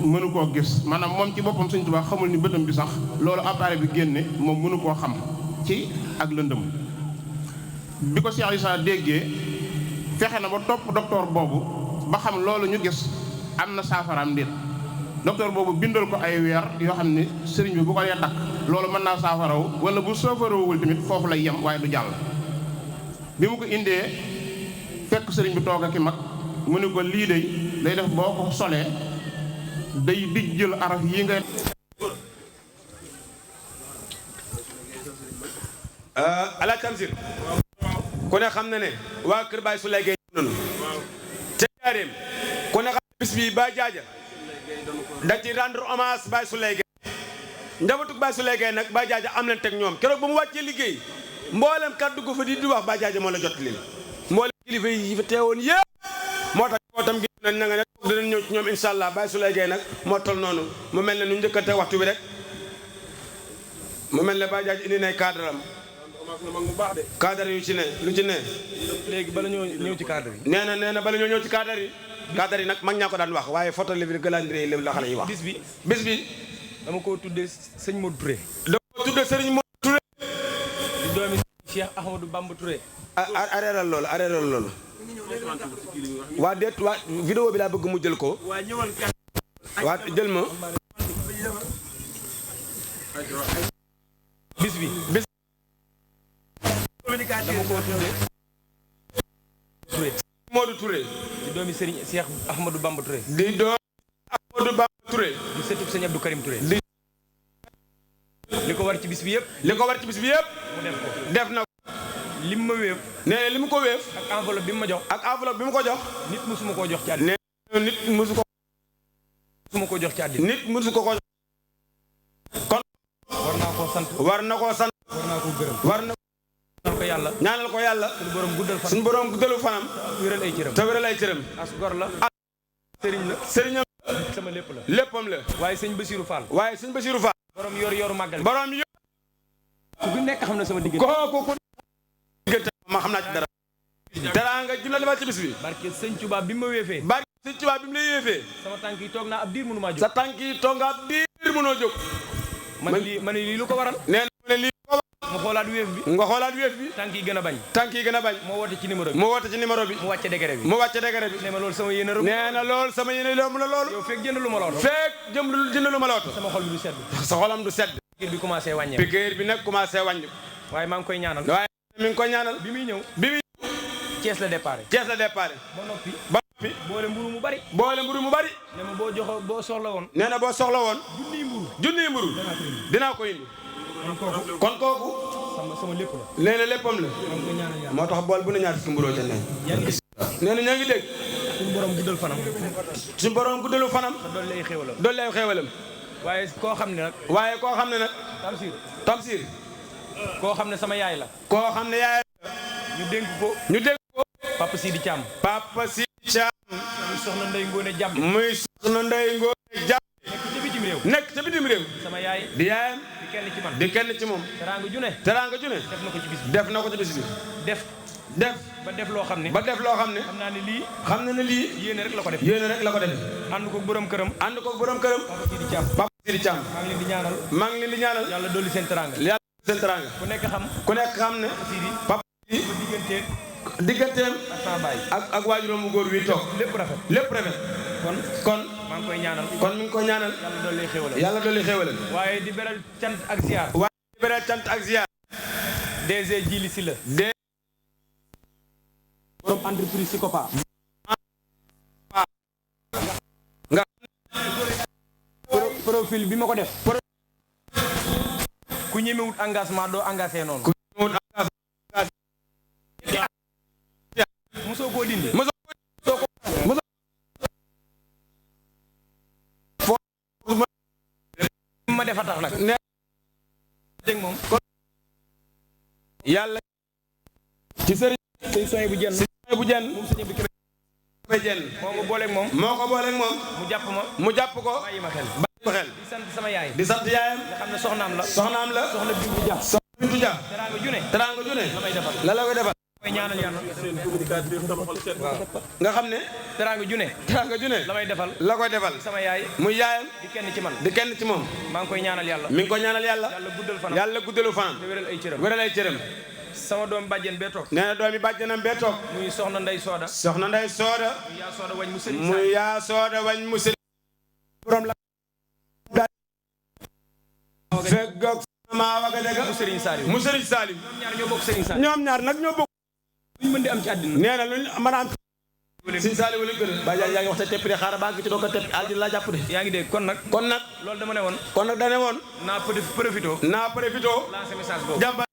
S6: mënu koo gis maanaam moom ci boppam Serigne Touba xamul ni bëtam bi sax loolu appareil bi génne moom mënu koo xam ci ak lëndëm bi ko Cheikh Issa déggee fexe na ba topp docteur boobu ba xam loolu ñu gis am na saafaraam déet docteur boobu bindal ko ay weer yoo xam ne sëriñ bi bu ko dee takk loolu mën naa saafarawu wala bu saafarawul tamit foofu lay yem waaye du jàll bi mu ko indee fekk sëriñ bi toog ak ki mag mu ne ko lii day def boo ko solee day di jël araf yi nga
S2: ala Tamsir ku ne xam na ne waa kër Baye Souleye Gueye noonu ca Njaaréem ku ne xam ne bis bi Baye Jaaja da ci rendre hommage Baye Souleye Gueye njabootug Baye Souleye Gueye nag Baye Jaaja am leen teg ñoom keroog ba mu wàccee liggéey mboolem kàddu ko fa di wax Baye Jaaja moo la jot leen mboolem kilifa yi fa teewoon yëpp moo tax moo tam gis nañ na nga ne dinañ ñëw ci ñoom incha allah Baye Souleye Gueye nag moo toll noonu mu mel ne nu njëkkante waxtu bi rek mu mel ne Baye Jaaja indi nay cadre am cadre yu ci ne lu ci ne.
S5: léegi bala ñoo ñëw ci cadre yi.
S2: nee na bala ñoo ñëw ci cadre yi. cadre yi nag mag ñaa ko daan wax waaye photo li calendrier yi la xale yi wax. bis bi
S5: dama ko tuddee sëñ Modou Touré.
S2: dama ko tuddee sëriñ Modou Touré.
S5: di doomi Cheikh Ahmadou Bamba Touré.
S2: arrêtal loolu. waa déet waa vidéo bi laa bëgg mu jël ko. waa jël ma.
S5: bis dama ko tuddee Touré.
S2: Modou Touré.
S5: di doomi Serigne Cheikh Ahmadou Bamba Touré.
S2: di doomi Ahmadou Bamba Touré.
S5: di sëtub sëñ Abdou Karim Touré. li ko war ci bis bi yëpp. mu def ko.
S2: def na ko.
S5: lim ma wéef.
S2: nee na li mu ko wéef.
S5: ak enveloppe bi mu ma jox.
S2: nit
S5: musuma koo jox ci àddina.
S2: nee nit musu ko.
S5: musuma koo jox ci àddina.
S2: nit musu ko jox. kon.
S5: war naa koo sant.
S2: war na koo sant.
S5: war naa koo gërëm.
S2: war na. ñaanal ko yàlla. suñu borom guddalu fanam.
S5: wéral ay cëram.
S2: te wéral ay cëram.
S5: as gor la.
S2: sëriñam.
S5: sama lépp la.
S2: léppam la.
S5: waaye sëñ Bassirou Fall. borom yor màggal.
S2: borom yor.
S5: ku nekk xam na sama diggante.
S2: kooku ma xam naa ci dara. teraanga ji la defal ci bis bi.
S5: barke sëñ Tuubaa bi ma wéefee.
S2: lay wéefee.
S5: sama tànk yi toog naa ab diir mënu maa jóg.
S2: sa tànk yi toog nga ab diir mënoo jóg.
S5: ma ne lii lu ko waral.
S2: nee na ma ne lii ko waral.
S5: nga xoolaat wéef bi. tànk yi gën a bañ. moo woote ci numéro bi. mu wàcce dégere bi. nee ma loolu sama yéene rëbb.
S2: nee na loolu sama yéene loo mën a loolu.
S5: yow fekk jënd lu ma looto. sama xol bi du sedd.
S2: sa xolam du sedd.
S5: piqûre bi commencé wàññeeku.
S2: piqûre bi nag commencé wàññeeku.
S5: waaye maa ngi koy ñaanal.
S2: mi ngi ko ñaanal.
S5: bi muy ñëw. Thiès la départ. ba noppi. boole mburu mu bari. ne ma boo soxla woon.
S2: nee na boo soxla woon. junniy mburu. dinaa ko indi. kon kooku.
S5: sama lépp la.
S2: nee na léppam la. moo tax bool bu ne ñaar fukki mburoo ca ne. nee na ñoo ngi dégg.
S5: suñu borom guddalu fanam. te dolli ay xéewalam. waaye koo xam ne nag. Tamsir. koo xam ne sama yaay la. ñu dénk ko. Papa Sidi Thiam. muy soxna Ndeye Ngone Jàmm. nekk ca bitim réew. sama yaay.
S2: di yaayam.
S5: di kenn
S2: ci moom.
S5: teraanga ju ne.
S2: def na ko ci bis bi.
S5: ba def loo xam ne.
S2: xam na ne lii.
S5: yéene rek la ko def. ànd ko borom këram. Papa Sidi Thiam. maa ngi leen di ñaanal. yàlla dolli seen teraanga. ku nekk xam ne. Papa Sidi. digganteem. ak waajuram bu góor wi toog. lépp rafet. kon. maa ngi koy ñaanal. yàlla dolli xéewal. waaye di beral cant ak ziar. DG Djili Sylla. borom entreprise Sikopa. nga profil bi ma ko def. ku ñemewut engagement doo engagé noonu. mosoo koo dindi. ma defa tax nag. dégg moom. yàlla. ci sëriñ soy bu jenn. moom sëñ bi moo ko booleeg moom. mu jàpp ko. bàyyi ma xel. di sant sama yaay. di sant yaayam. nga xam ne soxnaam la. soxna Bintu Dia. teraanga ju ne. la koy defal. mooy ñaanal yàlla. nga xam ne. teraanga ju ne. la koy defal. sama yaay. muy yaayam. di kenn ci moom. maa ngi koy ñaanal yàlla. yàlla guddalu fanam. te wéral ay cëram. sama doom bàjjen bee toog. nee na doomi bàjjenam bee toog. muy soxna Ndey Sooda. muy yaa sooda wañ mu sëriñ. borom la. fekk ak maa waga dëgg. mu sëriñ Salim. ñoom ñaar nag ñoo bokk. luñ mën di am ci àddina. nee na luñ mën a am. Sëriñ Salim wala gën. Ba yaa ngi wax te tepp de xaaral baa ngi ci doog a tepp àddina laa jàpp de. yaa ngi dégg kon nag. loolu dama ne woon. naa profito. lancer message boobu. jàmba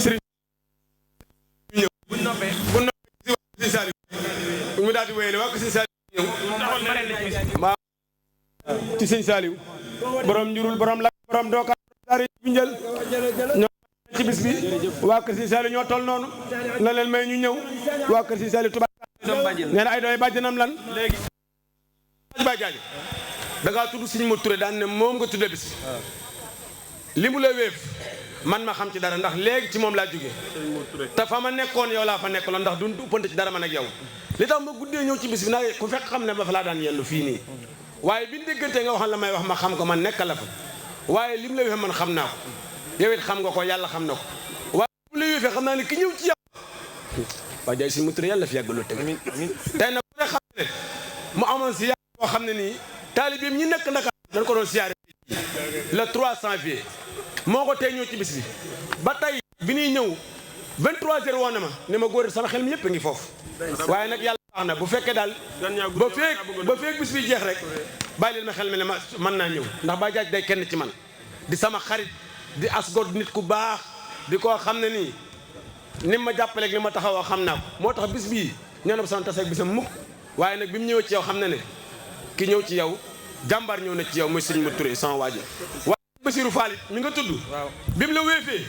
S5: sëriñ ñëw. bu noppee Sëriñ Salim. mu daal di wéyale waa ko Sëriñ Salim ñëw. ci Sëriñ Salim. borom njurul borom la borom dooka daara bi njël ñoo ci bis bi waa kër Sëriñ Saaliw ñoo toll noonu na leen may ñu ñëw waa kër Sëriñ Saaliw tubaab nee na ay dooy bàjjanam lan léegi ba jaajo da ngaa tudd Sëriñ Modou Touré daan ne moom nga tudde bis li mu la wéef
S2: man ma xam ci dara ndax léegi ci moom laa jóge te fa ma nekkoon yow laa fa nekkaloon ndax du uppante ci dara man ak yow li tax ma guddee ñëw ci bis bi nag ku fekk xam ne ba fa laa daan yendu fii nii waaye bi ñu déggante nga waxal la may wax ma xam ko man nekk la fa waaye lim la wéxe man xam naa ko yow it xam nga ko yàlla xam na ko waaye lim la wéfe xam naa ne ki ñëw ci yow waa jaay si mutur yàlla fi yàgg loolu tamit tey nag ku ne xam ne mu amoon si yàlla boo xam ne nii taalibeem ñi nekk Ndakaar dañ ko doon siyaare le 3 janvier moo ko tey ñëw ci bis bi ba tey bi ñuy ñëw 23h woon na ma ne ma góor sama xel mi yëpp a ngi foofu waaye nag yàlla baax na bu fekkee daal ba feek bis bi jeex rek bàyyi leen ma xel mi ne ma mën naa ñëw ndax Baye Diagne day kenn ci man di sama xarit di asgod nit ku baax di koo xam ne nii ni ma jàppaleeg ni ma taxawoo xam naa ko moo tax bis bii nee na ba sama taseeg bisam mukk waaye nag bi mu ñëwee ci yow xam na ne ki ñëw ci yow jàmbaar ñëw na ci yow muy sëñ ma Touré sama waaji waaye Bassirou Fall it mi nga tudd bi mu la wéefee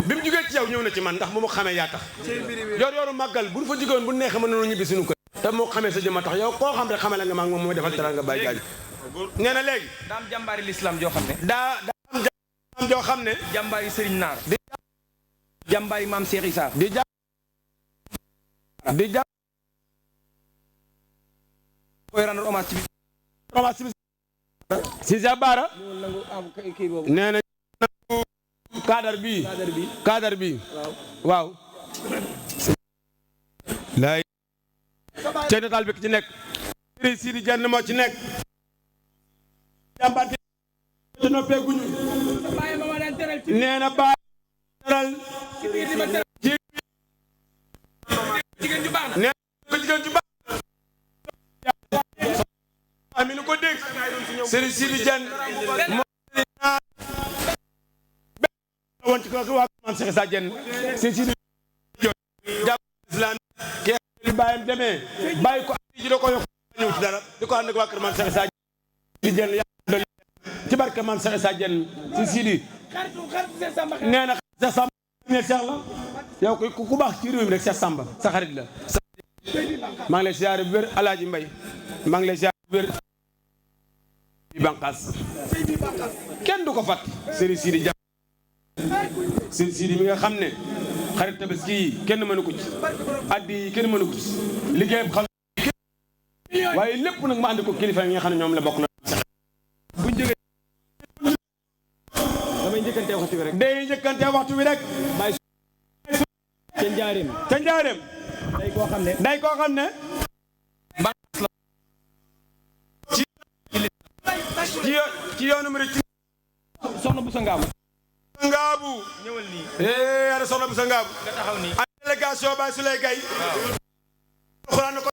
S2: bi mu jugee ci yow ñëw na ci man ndax bu mu xamee yaa tax yoru màggal bu ñu fa jugoon bu neexee mën nañoo ñibbi suñu ko te moo xamee sa jëma tax yow koo xam rek xamee la nga maa ngi moom mooy defal dara nga Baye Diagne nee na léegi
S7: daa am jàmbaari l'islam joo xam ne
S2: daa am jàmbaar joo xam ne
S7: jàmbaari Serigne Naar jàmbaari maam Cheikh Issa
S2: di
S7: koy rendre hommage ci
S2: si sa baara nee na cadre bi waaw laay cey nataal bi ci nekk Sidi Dieng moo ci nekk jàmbaar ci noppeeguñu nee na bàyyi teral ci
S7: jigéen ju baax
S2: nee na ko jigéen ju baax ami nu ko dégg Serigne Sidi Dieng moo woon ci ko waa man Cheikh Issa Dieng Serigne Sidi jàpp islam ke bàyyam demee bàyyi ko ji da ko yokk ñëw ci dara di ko ànd ak waa kër man Cheikh Issa Dieng yàlla ci barke man Cheikh Issa Dieng si Sidi nee na Cheikh Samba ne Cheikh la yow koy ku baax ci réew mi rek Cheikh Samba sa xarit la maa ngi lay siyaare bu wér Alaaji Mbay maa ngi lay siyaare bu wér bi banqaas kenn du ko fat Serigne Sidi Dieng Serigne Sidi mi nga xam ne xarit tabaski yi kenn mënu ko ci addi yi kenn mënu ko ci liggéeyam xam waaye lépp nag ma ànd ko kilifa yi nga xam ne ñoom la bokk na buñ jógee
S7: damay njëkkante waxtu bi rek
S2: day njëkkante waxtu bi rek
S7: ca njaareem
S2: day koo xam ne ci yoonu mu ci
S7: soxna bu sa ngaabu ñëwal nii
S2: ara soxna bu sa ngaabu
S7: nga taxaw nii
S2: ak délégation Baye Souley Gaye xuraan ko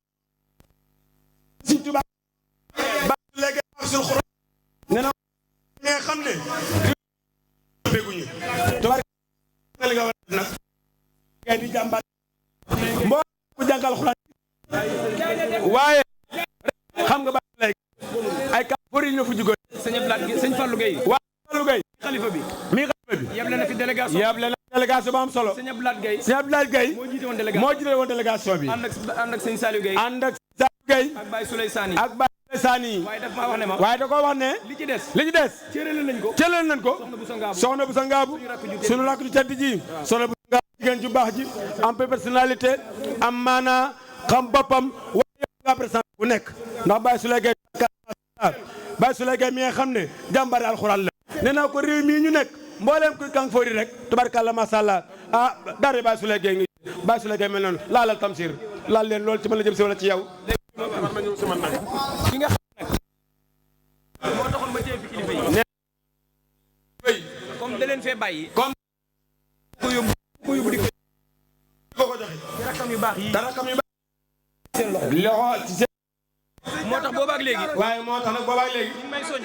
S2: Sëñ Tuubaa Baye Souley Gaye ak sul xuraan nee na nga xam ne béguñu tubaab li nga war nag ngay di jàmbaar mboo ku jàngal xuraan waaye xam nga Baye Souley ay ka fori ñoo fu jugoon
S7: sëñ Fallou Gueye
S2: waa Fallou Gueye
S7: xalifa bi yable na fi délégation
S2: ba am solo
S7: sëñ Abdoulaye Gueye
S2: sëñ Abdoulaye Gueye
S7: moo jiite woon délégation
S2: bi
S7: ànd ak sëñ Saliou Gueye
S2: ànd ak Saliou Gueye
S7: ak Baye Souley Sani
S2: waaye
S7: daf maa wax ne ma
S2: waaye da koo wax ne
S7: li ci des
S2: cërale nañ ko soxna bu sa ngaabu sunu rakk ju tedd ji soxna bu sa ngaabu jigéen ju baax ji am personnalité am maana xam boppam waaye nga président bu nekk ndax Baye Souley Gueye Baye Souley Gueye mi nga xam ne jàmbaari alxuraan la nee naa ko réew mii ñu nekk mbooleem kuy kàng foori rek tubarkalla masha Allah ah dara Baye Souley Gueye ngi Baye Souley Gueye mel noonu laalal Tamsir laal leen loolu ci mën la jëm si wala ci yow
S7: ki nga xam nag moo taxoon ma téye fi kilifa yi comme da leen fee bàyyi
S2: comme
S7: ko yóbbu di
S2: ko joxe
S7: ci rakkam yu baax yi
S2: seen loxo ci seen
S7: moo tax boobaak léegi
S2: waaye moo tax nag boobaak léegi
S7: ñu may soññ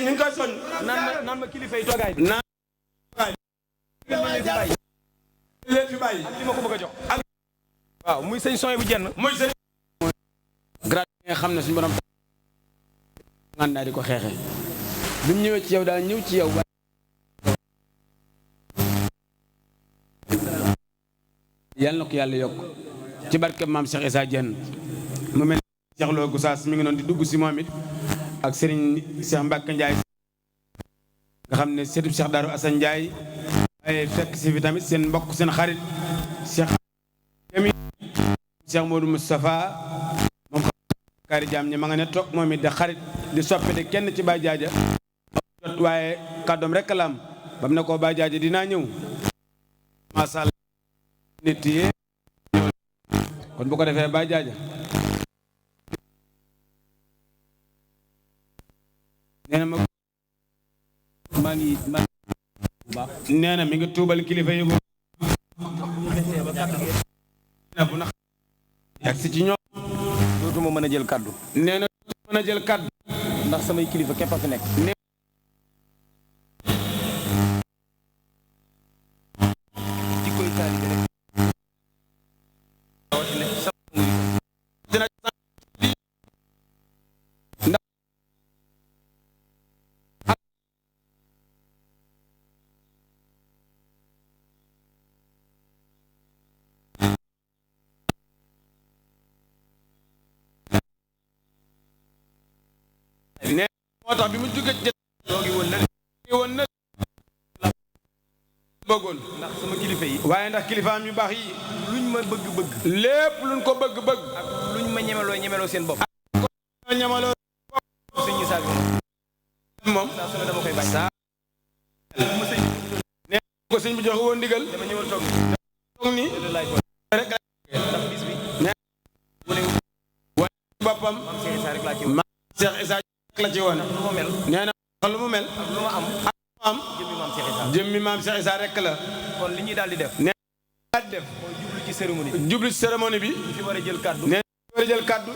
S2: ñu ngi koy soññ
S7: naan ma kilifa yi toogaay bi
S2: naan leen fi bàyyi
S7: ak li ma ko bëgg a jox ak waaw muy sëñ soñ bu jenn
S2: muy sëñ grade nga xam ne suñu borom ngan naa di ko xeexe bi mu ñëwee ci yow daal ñëw ci yow yàlla na ko yàlla yokk ci barke maam Cheikh Issa Dieng mu mel ni Cheikh Lo Goussaas mi ngi noonu di dugg si moom it ak Serigne Cheikh Mbacke Ndiaye nga xam ne sëtub Cheikh Darou Assane Ndiaye waaye fekk si fi tamit seen mbokk seen xarit Cheikh Jami Cheikh Modou Moustapha moom kaari jaam ñi ma nga ne toog moom it di xarit di soppe di kenn ci Baye Jaaja jot waaye kàddoom rek la am bam ne ko Baye Jaaja dinaa ñëw masha Allah nit yi kon bu ko defee Baye Jaaja nee na nee na mi ngi tuubal kilifa yi bu na yegg si ci ñoom
S7: dootuma mën a jël kaddu.
S2: nee na mën a jël kaddu
S7: ndax samay kilifa képp a fi nekk. ci koy taalibe rek.
S2: moo tax bi mu jóge ci doogi woon na bëggoon
S7: ndax sama kilifa yi.
S2: waaye ndax kilifaam yu baax yi
S7: luñ ma bëgg-bëgg.
S2: lépp luñ ko bëgg-bëgg
S7: ak luñ ma ñemeloo seen bopp.
S2: ak ñamaloo
S7: sëñ Issa bi
S2: moom
S7: saa su ne dama koy bañ.
S2: saa nee ko sëñ bi joxe woon ndigal
S7: dama ñëwal toog
S2: ni rek
S7: ndax bis bi.
S2: nee wane boppam
S7: maam Cheikh Issa rek laa ci
S2: maam Cheikh Issa la ci woon
S7: lu ma mel.
S2: nee na lu mu mel
S7: ak lu ma am.
S2: am
S7: jëmmi maam Cheikh Issa.
S2: jëmmi maam Cheikh Issa rek la
S7: kon li ñuy daal di def.
S2: nee na def
S7: mooy jublu ci cérémonie bi.
S2: jublu ci cérémonie bi
S7: fi war a jël kaddu.
S2: nee na war a jël kaddu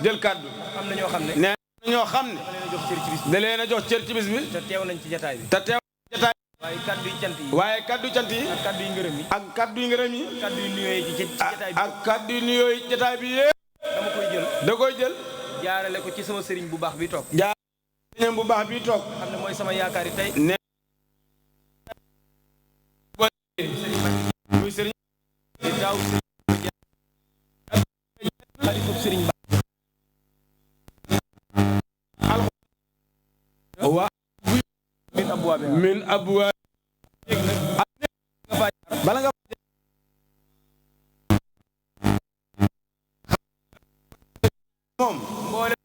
S2: jël kaddu
S7: am na ñoo xam ne.
S2: nee na ñoo xam ne
S7: da leen a jox cër ci bis bi.
S2: da leen a jox cër ci bis bi
S7: te teew nañ ci jataay bi.
S2: te teew jataay
S7: waaye kaddu yi cant yi.
S2: waaye kaddu cant yi
S7: ak kaddu yi ngërëm yi.
S2: ak kaddu yi ngërëm yi
S7: kaddu yi nuyoo yi ci jataay bi.
S2: ak kaddu yi nuyoo yi jataay bi yépp
S7: dama koy jël.
S2: da koy jël
S7: jaarale ko ci sama sëriñ bu baax bi toog.
S2: jaar sëriñ bu baax bi toog
S7: xam ne mooy sama yaakaar yi tey.
S2: ne muy sëriñ
S7: di daaw xalifa sëriñ ba.
S2: waa
S7: min abwaabi
S2: min abwaa bala nga moom
S7: mboole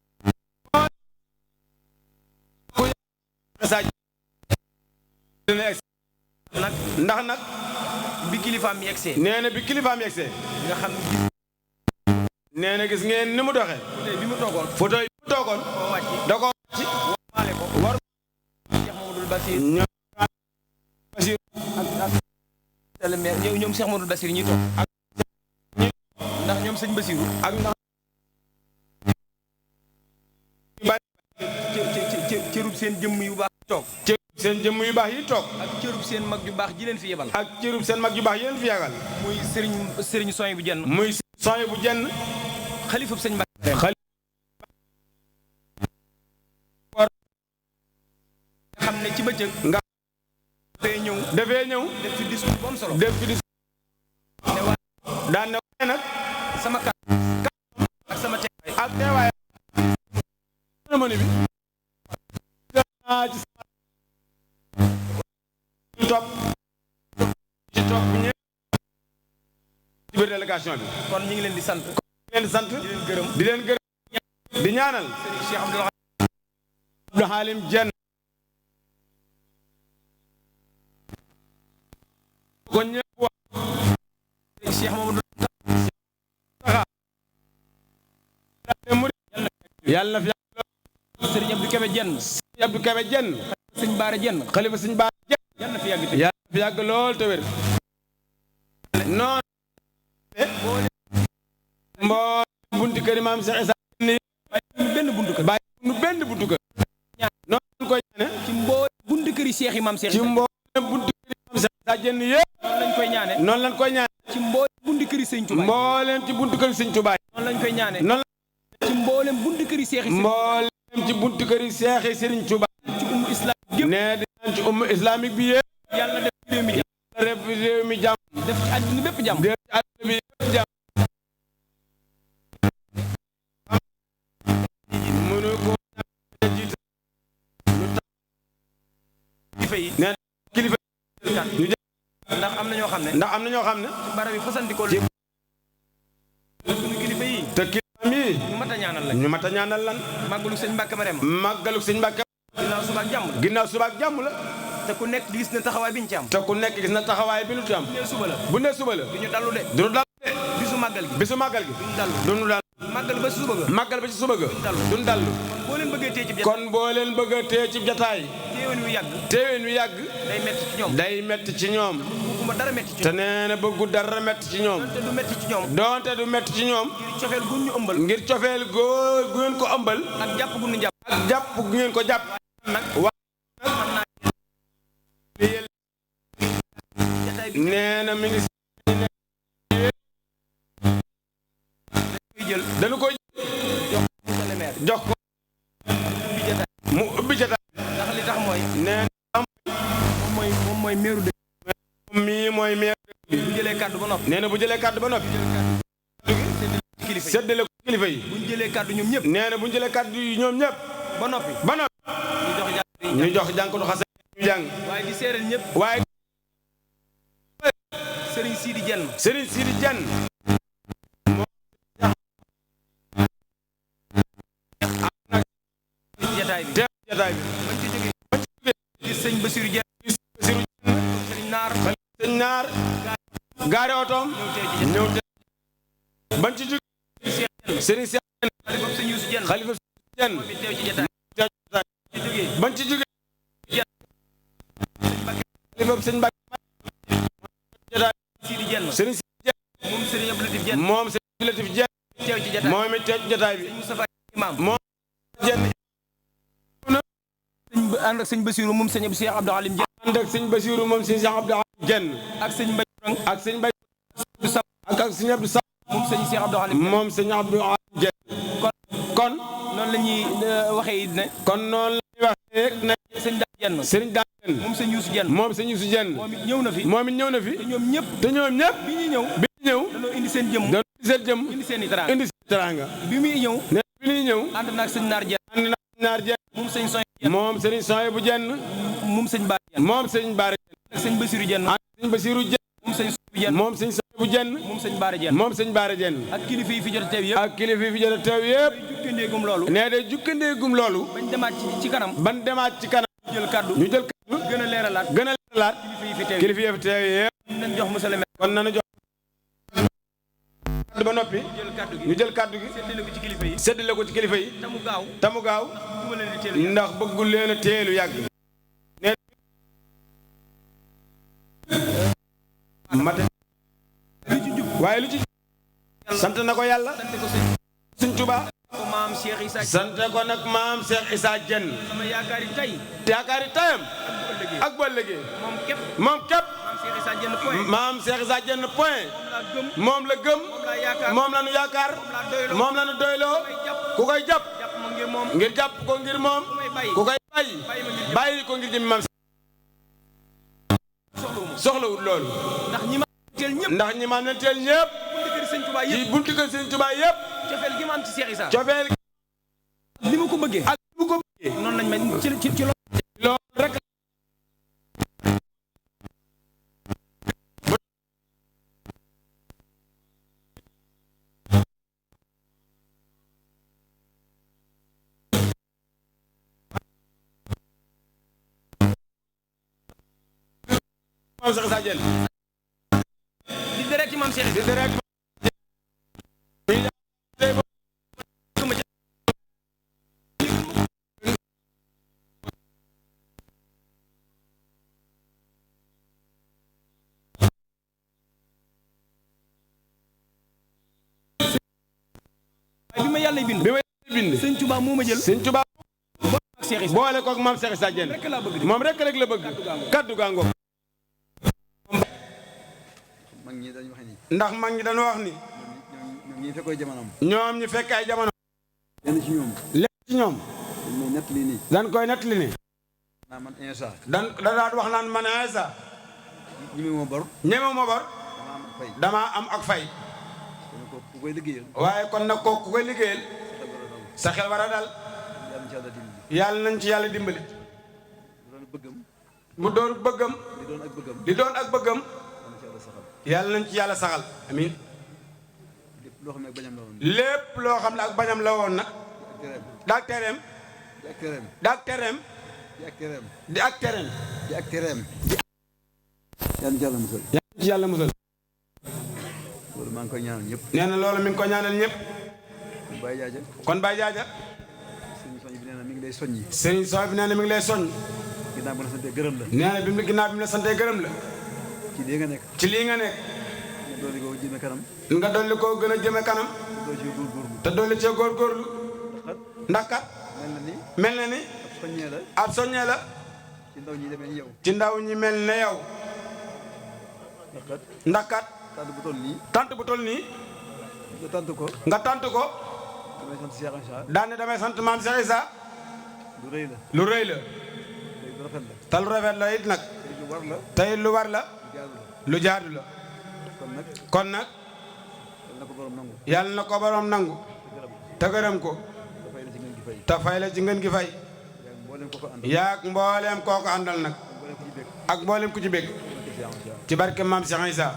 S2: ndax nag
S7: bi kilifaam yegsee.
S2: nee na bi kilifaam yegsee
S7: nga xam
S2: nee na gis ngeen ni mu doxee
S7: ne bi mu toogoon.
S2: photo yi mu toogoon
S7: koo wàcci.
S2: da ko wàcc
S7: waale ko.
S2: war
S7: Cheikh Mamadou Bassir.
S2: ñoom Basiir
S7: ñoom Cheikh Mamadou Bassir ñuy toog. ndax ñoom sëñ Bassirou.
S2: ak ndax
S7: cërub seen jëmm yu baax yi toog.
S2: seen jëmm yu baax yi toog
S7: ak cërub seen mag yu baax ji leen fi yebal.
S2: ak cërub seen mag yu baax yéen fi yàggal
S7: muy sëriñ soñ bu jenn.
S2: muy soñ bu jenn
S7: xalifab sëñ Mbacke.
S2: xali
S7: nga xam ne ci bëccëg.
S2: nga
S7: dafay ñëw.
S2: dafee ñëw
S7: def fi discours bu am solo.
S2: def fi di
S7: ne waa
S2: daan ne waaye nag
S7: sama kàddu ak sama teewaay.
S2: ak teewaay cérémonie bi ci topp bu ñëwee ci biir délégation bi
S7: kon ñu ngi leen di sant.
S2: di leen sant
S7: di leen gërëm.
S2: di leen gërëm di ñaanal
S7: Cheikh Abdoul
S2: Abdou Halim Jenn ko ñëpp wax
S7: Cheikh Mamadou
S2: yàlla na fi
S7: sëriñ Abdou Kébé jenn.
S2: Abdou Kébé Jenn
S7: sëñ Baara jenn.
S2: xalifa sëñ Baara Jenn
S7: yal na fi yàgg te.
S2: yàlla na fi yàgg lool te wér noonu mboo bunti kër maam Cheikh Issa ni
S7: benn buntu kër.
S2: bàyyi nu benn buntu kër noonu lañ koy ñaane
S7: ci mboo buntu kër yi Cheikh yi maam Cheikh.
S2: ci mboolem buntu kër maam Cheikh Issa Jenn yëpp
S7: noonu lañ koy ñaane.
S2: noonu lañ koy ñaane
S7: ci mbooleem buntu kër yi sëñ Touba.
S2: mboolem ci buntu kër sëñ Touba
S7: noonu lañ koy ñaane.
S2: noonu
S7: ci mbooleem buntu kër yi Cheikh yi.
S2: mboolem ci buntu kër yi Cheikh yi Serigne Touba
S7: ci ummu islam yëpp.
S2: nee di ñaan ci umma islamique bi yëpp
S7: yàlla def ci réew mi jàmm.
S2: ref réew mi jàmm
S7: def ci àdduna bépp jàmm.
S2: def ci àdduna bi yëpp jàmm mënu ko jiite ñu tax
S7: kilifa yi.
S2: nee kilifa ñu jël
S7: ndax am na ñoo xam ne.
S2: ndax am na ñoo xam ne.
S7: ci barab yi fasandikoo la. suñu kilifa yi.
S2: te kilifaam yi.
S7: ñu mat a ñaanal lañ.
S2: ñu mat a ñaanal lan.
S7: màggalu sëñ Mbàkke Marème.
S2: màggalu sëñ Mbàkke.
S7: ginnaaw suba ak jàmm la.
S2: ginnaaw suba ak jàmm la.
S7: te ku nekk gis na taxawaay bi ñu ci am.
S2: te ku nekk gis na taxawaay bi ñu ci am.
S7: bu nee suba la.
S2: bu nee suba la.
S7: du ñu dallu de.
S2: du ñu dallu de.
S7: bisu màggal gi.
S2: bisu màggal gi.
S7: du ñu dallu.
S2: du ñu dallu.
S7: màggal ba si suba ga.
S2: màggal ba ci suba ga. du ñu dallu.
S7: boo leen bëggee téye ci jataay.
S2: kon boo leen bëgg a téye ci jataay.
S7: téewén wi yàgg.
S2: téewén wi yàgg.
S7: day metti ci ñoom.
S2: day metti ci ñoom.
S7: bëgguma dara metti ci
S2: te
S7: ñoom.
S2: nee na bëggu dara metti ci ñoom.
S7: te du metti ci ñoom.
S2: doonte du metti ci ñoom.
S7: ngir cofeel gu ñu ëmbal.
S2: ngir cofeel góor gu ngeen ko ëmbal.
S7: ak jàpp gu ñu jàpp.
S2: ak jàpp gu ngeen ko jàpp.
S7: nag
S2: waaye
S7: xam naa
S2: nee na mi ngi
S7: jël.
S2: dañu koy jox ko mu ubbi jataay.
S7: ndax li tax mooy.
S2: nee na
S7: moom mooy meeru dëkk.
S2: mii mooy meer bi.
S7: bu jëlee kàddu ba noppi.
S2: nee na bu jëlee kàddu ba noppi.
S7: kilifa yi.
S2: séddale ko kilifa yi.
S7: bu ñu jëlee kàddu ñoom ñëpp.
S2: nee na bu ñu jëlee kàddu yi ñoom ñëpp.
S7: ba noppi.
S2: ba noppi. ñu jox jànkatu xase ñu jàng.
S7: waaye di seeral ñëpp.
S2: waaye
S7: Serigne Sidi Dieng.
S2: Serigne Sidi Dieng.
S7: jataay bi.
S2: teew jataay bi.
S7: bañ ci jógee. gis sëñ Bassirou Dieng. sëñ Naar.
S2: sëñ Naar. gaare otoom. ñëw teew. bañ ci jógee. Serigne Cheikh Dieng.
S7: xalifa sëñ Youssou Dieng.
S2: xalifa Dieng.
S7: moom it teew ci jataay.
S2: bañ ci jógee. xalifa sëñ Mbacke.
S7: Sidi Dieng.
S2: Serigne Sidi Dieng.
S7: moom Serigne Abdou Latif Dieng.
S2: moom Serigne Abdou Latif Dieng.
S7: teew ci jataay.
S2: moom it teew ci jataay bi.
S7: sëñ Moustapha Imam.
S2: moom Dieng.
S7: ànd ak sëñ Bassirou moom sëñ Cheikh Abdou Alim Dieng.
S2: ànd ak sëñ Bassirou moom sëñ Cheikh Abdou Alim Dieng.
S7: ak sëñ Mbaye.
S2: ak sëñ Mbaye. ak sëñ Abdou Sam.
S7: moom sëñ Cheikh Abdou Alim.
S2: moom sëñ Abdou Alim Dieng. kon
S7: noonu la ñuy waxee it ne.
S2: kon noonu la ñuy waxee ne.
S7: sëñ Dame Dieng.
S2: Serigne Dame Dieng.
S7: moom sëñ Youssou Dieng.
S2: moom sëñ Youssou Dieng.
S7: moom it ñëw na fi.
S2: moom it ñëw na fi.
S7: te ñoom ñëpp.
S2: te ñoom ñëpp.
S7: bi ñuy ñëw.
S2: bi ñu ñëw.
S7: dañoo indi seen jëmm.
S2: dañoo indi seen jëmm.
S7: indi seen i teraanga.
S2: indi seen teraanga.
S7: bi muy ñëw.
S2: ne bi ñuy ñëw.
S7: ànd naag sëñ Naar Dieng.
S2: ànd na Naar Dieng.
S7: moom sëñ Soy Dieng.
S2: moom Serigne Soye bu Dieng.
S7: moom sëñ Ba Dieng.
S2: moom sëñ Baara Dieng.
S7: ak sëñ Bassirou Dieng.
S2: ak sëñ Bassirou Dieng.
S7: moom sëñ Soy Dieng.
S2: moom sëñ Soye bu Dieng.
S7: moom sëñ Baara Dieng.
S2: moom sëñ Baara Dieng.
S7: ak kilifa yi fi jot a teew yëpp.
S2: ak kilifa yi fi jot a teew yëpp.
S7: jukkandeegum loolu.
S2: nee de jukkandeegum loolu.
S7: bañ demaat ci kanam.
S2: ban demaat ci kanam.
S7: ñu jël kaddu.
S2: ñu jël kaddu.
S7: gën a leeralaat.
S2: gën a leeralaat.
S7: kilifa yi fi teew
S2: kilifa yi fi teew yëpp.
S7: nañ jox monsieur le maire.
S2: kon nanu jox kaddu ba noppi.
S7: jël kaddu gi.
S2: ñu jël kaddu gi.
S7: séddale ko ci kilifa yi.
S2: séddale ko ci kilifa yi.
S7: te mu gaaw.
S2: tamu gaaw.
S7: dugal leen di teelu yàgg.
S2: ndax bëggul leen a teelu yàgg. nee mate
S7: lu ci jub.
S2: waaye lu ci sant na ko yàlla.
S7: sant ko sëñ.
S2: Sëñ Tuubaa.
S7: ko maam Cheikh Issa.
S2: sant ko nag maam Cheikh Issa Dieng.
S7: sama yaakaar yi tey.
S2: yaakaari tayam. ak bu ëllëgee.
S7: moom képp.
S2: moom képp.
S7: maam Cheikh Issa Dieng point.
S2: maam Cheikh Issa Dieng point.
S7: moom laa gëm.
S2: moom la gëm.
S7: moom laa yaakaar.
S2: moom la nu yaakaar.
S7: doyloo.
S2: moom la nu doyloo. ku koy jàpp.
S7: jàpp ma ngir moom.
S2: ngir jàpp ko ngir moom. ku koy bàyyi. bàyyi ko ngir jëmmi maam. soxlawul loolu.
S7: ndax ñi ma teel ñëpp.
S2: ndax ñi ma ne teel ñëpp.
S7: buntu kër Sëñ Tuubaa yëpp.
S2: ci buntu kër Sëñ Tuubaa yëpp.
S7: cofeel gi ma am ci Cheikh Issa.
S2: cofeel
S7: ni ma ko bëggee.
S2: ak bu ko bëggee.
S7: noonu lañ ma ci
S2: loolu rek. maam Cheikh Issa Dieng.
S7: di direct ci maam Cheikh
S2: di
S7: Issa.
S2: direct.
S7: bi ma yàlla bind.
S2: bi ma bind.
S7: Sëñ Tuubaa moo ma jël.
S2: Sëñ Tuubaa
S7: ak Cheikh Issa.
S2: boole koog maam Cheikh Issa Dieng.
S7: rek laa bëgg de.
S2: moom rek la bëgg. kaddu gaa ngoog.
S8: mag ñi dañu wax ni
S2: ndax mag ñi dañoo wax ni.
S8: ñoom ñi fekkoy jamonoom.
S2: ñoom ñu fekk ay jamono.
S8: lenn ci ñoom.
S2: lépp ci ñoom.
S8: dañ may nett lii nii.
S2: dan koy nettali ni.
S8: naa man insa.
S2: da daan wax naan man Issa.
S8: ñi ma bor.
S2: ñeme ma bor.
S8: dama
S2: damaa am
S8: am fay.
S2: ak fay.
S8: kon ko ku koy liggéeyal.
S2: waaye kon nag kooku ku koy liggéeyal. sa xel war a dal.
S8: yàlla na ci yàlla
S2: yàlla nañ ci yàlla dimbali.
S8: dimbali. bu doon bëggam.
S2: mu doon bëggam.
S8: li doon ak bëggam.
S2: li doon ak bëggam. yàlla nañ ci yàlla saxal amiin
S8: lépp loo xam ne ak bañam la woon.
S2: lépp loo xam ne ak bañam la woon nag daak tereem
S8: di ak tereem.
S2: daak tereem
S8: di ak tereem.
S2: di ak tereem
S8: di ak tereem. yàlla na ci yàlla musal.
S2: yàlla nañ ci yàlla musal
S8: loolu maa ngi koy ñaanal ñëpp.
S2: nee na loolu mi ngi ko ñaanal ñëpp
S8: kon Baye Jaaja.
S2: kon Baye Jaaja
S8: sëñ soñ bi nee na mi ngi lay soññi.
S2: sëriñ soo bi nee na mi ngi lay soññ
S8: ginnaaw bu la santee gërëm la.
S2: nee na bi mu ginnaaw bi mu la santee gërëm la
S8: ci lii nga nekk.
S2: ci lii nga nekk
S8: nga dolli ko jëme kanam.
S2: nga dolli koo gën a jëme kanam
S8: doo ci góorgóorlu.
S2: te dolli cee góorgóorlu ndax kat
S8: mel na ni.
S2: mel na ni
S8: ab soññee la.
S2: ab soññee la
S8: ci ndaw ñi demee ni yow.
S2: ci ndaw ñi mel ne yow ndax kat
S8: tant bu toll nii.
S2: tant bu toll nii
S8: nga tant ko.
S2: nga tant ko
S8: damay sant Cheikh Issa.
S2: daan ne damay sant maam Cheikh Issa
S8: lu rëy la.
S2: lu rëy la
S8: tey lu rafet la.
S2: te lu rafet la it nag
S8: tey lu war la.
S2: tey lu war la
S8: lu jaadu la.
S2: lu jaadu la
S8: kon nag.
S2: kon nag
S8: yal na ko borom nangu.
S2: yàlla na ko borom nangu te gërëm ko
S8: dafay la ci ngeen gi fay.
S2: te fay la ci ngeen gi fay
S8: yaa ngi mboolem ko ko àndal.
S2: yaag mbooleem koo ko àndal nag
S8: mboolem ko ci bég.
S2: ak mbooleem ku ci bég ci barke maam Cheikh Issa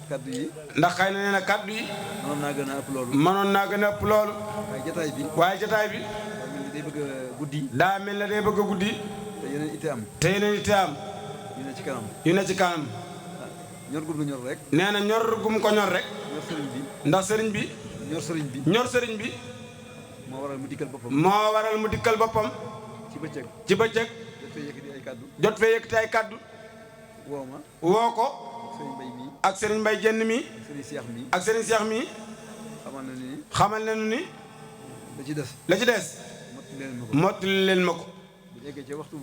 S8: kaddu yi.
S2: ndax xëy na nee na kaddu yi
S8: mënoon naa gën a ëpp loolu.
S2: mënoon naa gën a ëpp loolu
S8: waaye jotaay bi.
S2: waaye jotaay bi
S8: daa mel ni day bëgg a guddi.
S2: daa mel ne day bëgg a guddi
S8: te yeneen itte am.
S2: te yeneen ite am
S8: yu ne ci kanam.
S2: yu ne ci kanam
S8: ñor gum la ñor rek.
S2: nee na ñor gum ko ñor rek
S8: ñor sëriñ bi.
S2: ndax sëriñ bi
S8: ñor sëriñ bi.
S2: ñor sëriñ bi
S8: moo waral mu dikkal boppam.
S2: moo waral mu dikkal boppam
S8: ci bëccëg.
S2: ci bëccëg
S8: dafay yëkkati ay kaddu.
S2: jot fee yëkkati ay kaddu
S8: woo ma.
S2: woo ko
S8: sëriñ Mbay mi.
S2: ak sëriñ Mbay jenn mi
S8: sëriñ Seex mi.
S2: ak sëriñ Seex mi
S8: xamal na ni.
S2: xamal nañu ni
S8: da ci des.
S2: la ci des
S8: mottali leen ma ko.
S2: mottali leen ma ko
S8: bu yeggee ci waxtu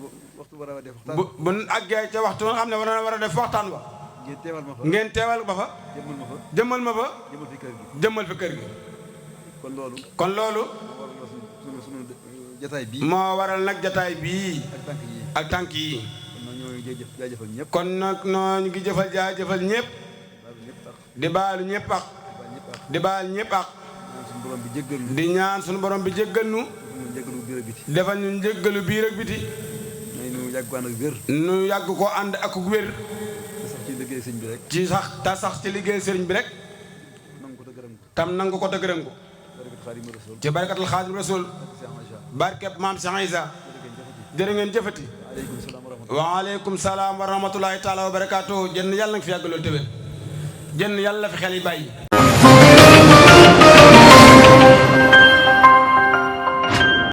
S8: war a def waxtaan.
S2: bu àggee ca waxtu nga xam ne war a def waxtaan wa
S8: ngeen teewal ma fa.
S2: ngeen teewal ba fa
S8: jëmmal ma fa.
S2: jëmmal ma fa
S8: jëmmal fi kër gi.
S2: jëmmal fi kër gi
S8: kon loolu.
S2: kon loolu
S8: moo waral la sunu jotaay bii.
S2: moo waral nag jataay bii
S8: ak tànk yi.
S2: ak tànk yi
S8: kon nag ñoo ngi jaajëfal ñëpp.
S2: kon nag noo ngi jëfal jaajëfal ñëpp
S8: baalu ñëpp ak.
S2: di baalu ñëpp ak
S8: baal ñëpp ak.
S2: di baal ñëpp ak
S8: ñaan suñu borom bi jéggal ñu.
S2: di ñaan suñu borom bi jéggal nu
S8: ñu jéggalu biir ak biti.
S2: defal ñu jéggalu biir ak biti
S8: may nu yàgg ko ànd ak wér.
S2: nu yàgg ko ànd ak wér
S8: te sax ci liggéey sëñ bi rek.
S2: ci sax te sax ci liggéey sëriñ bi rek
S8: nangu ko te gërëm ko.
S2: tam nangu ko te gërëm ko
S8: barkat Xaadimu Rasuul.
S2: ci barkatul Xaadim Rasul barkeb maam Cheikh Issa jërë ngeen jëfati
S8: aleykum salaam wa rahmatulah.
S2: waaleykum salaam wa rahmatulahi taala wa barakaatu jënn yàlla nga fi yàgg loolu téwél jënn yàlla fi xel yi bàyyi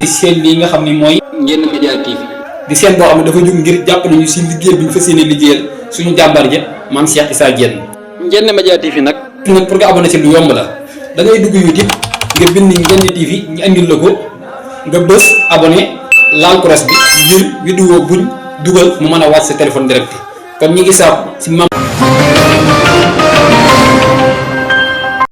S1: di seen lii nga xam ne mooy Ndiéné Média TV di seen boo xam ne dafa jóg ngir jàppale ñu si liggéey bi ñu fas yéene liggéeyal suñu jàmbar ja maam Cheikh Issa Diène. Ndiéné Média TV nag pour nga abonné ci lu yomb la da ngay dugg YouTube nga bind Ndiéné TV ñu andil la ko nga bës abonné laal cloche bi ngir vidéo buñ dugal mu mën a wàcc sa téléphone direct kon ñi ngi saabu si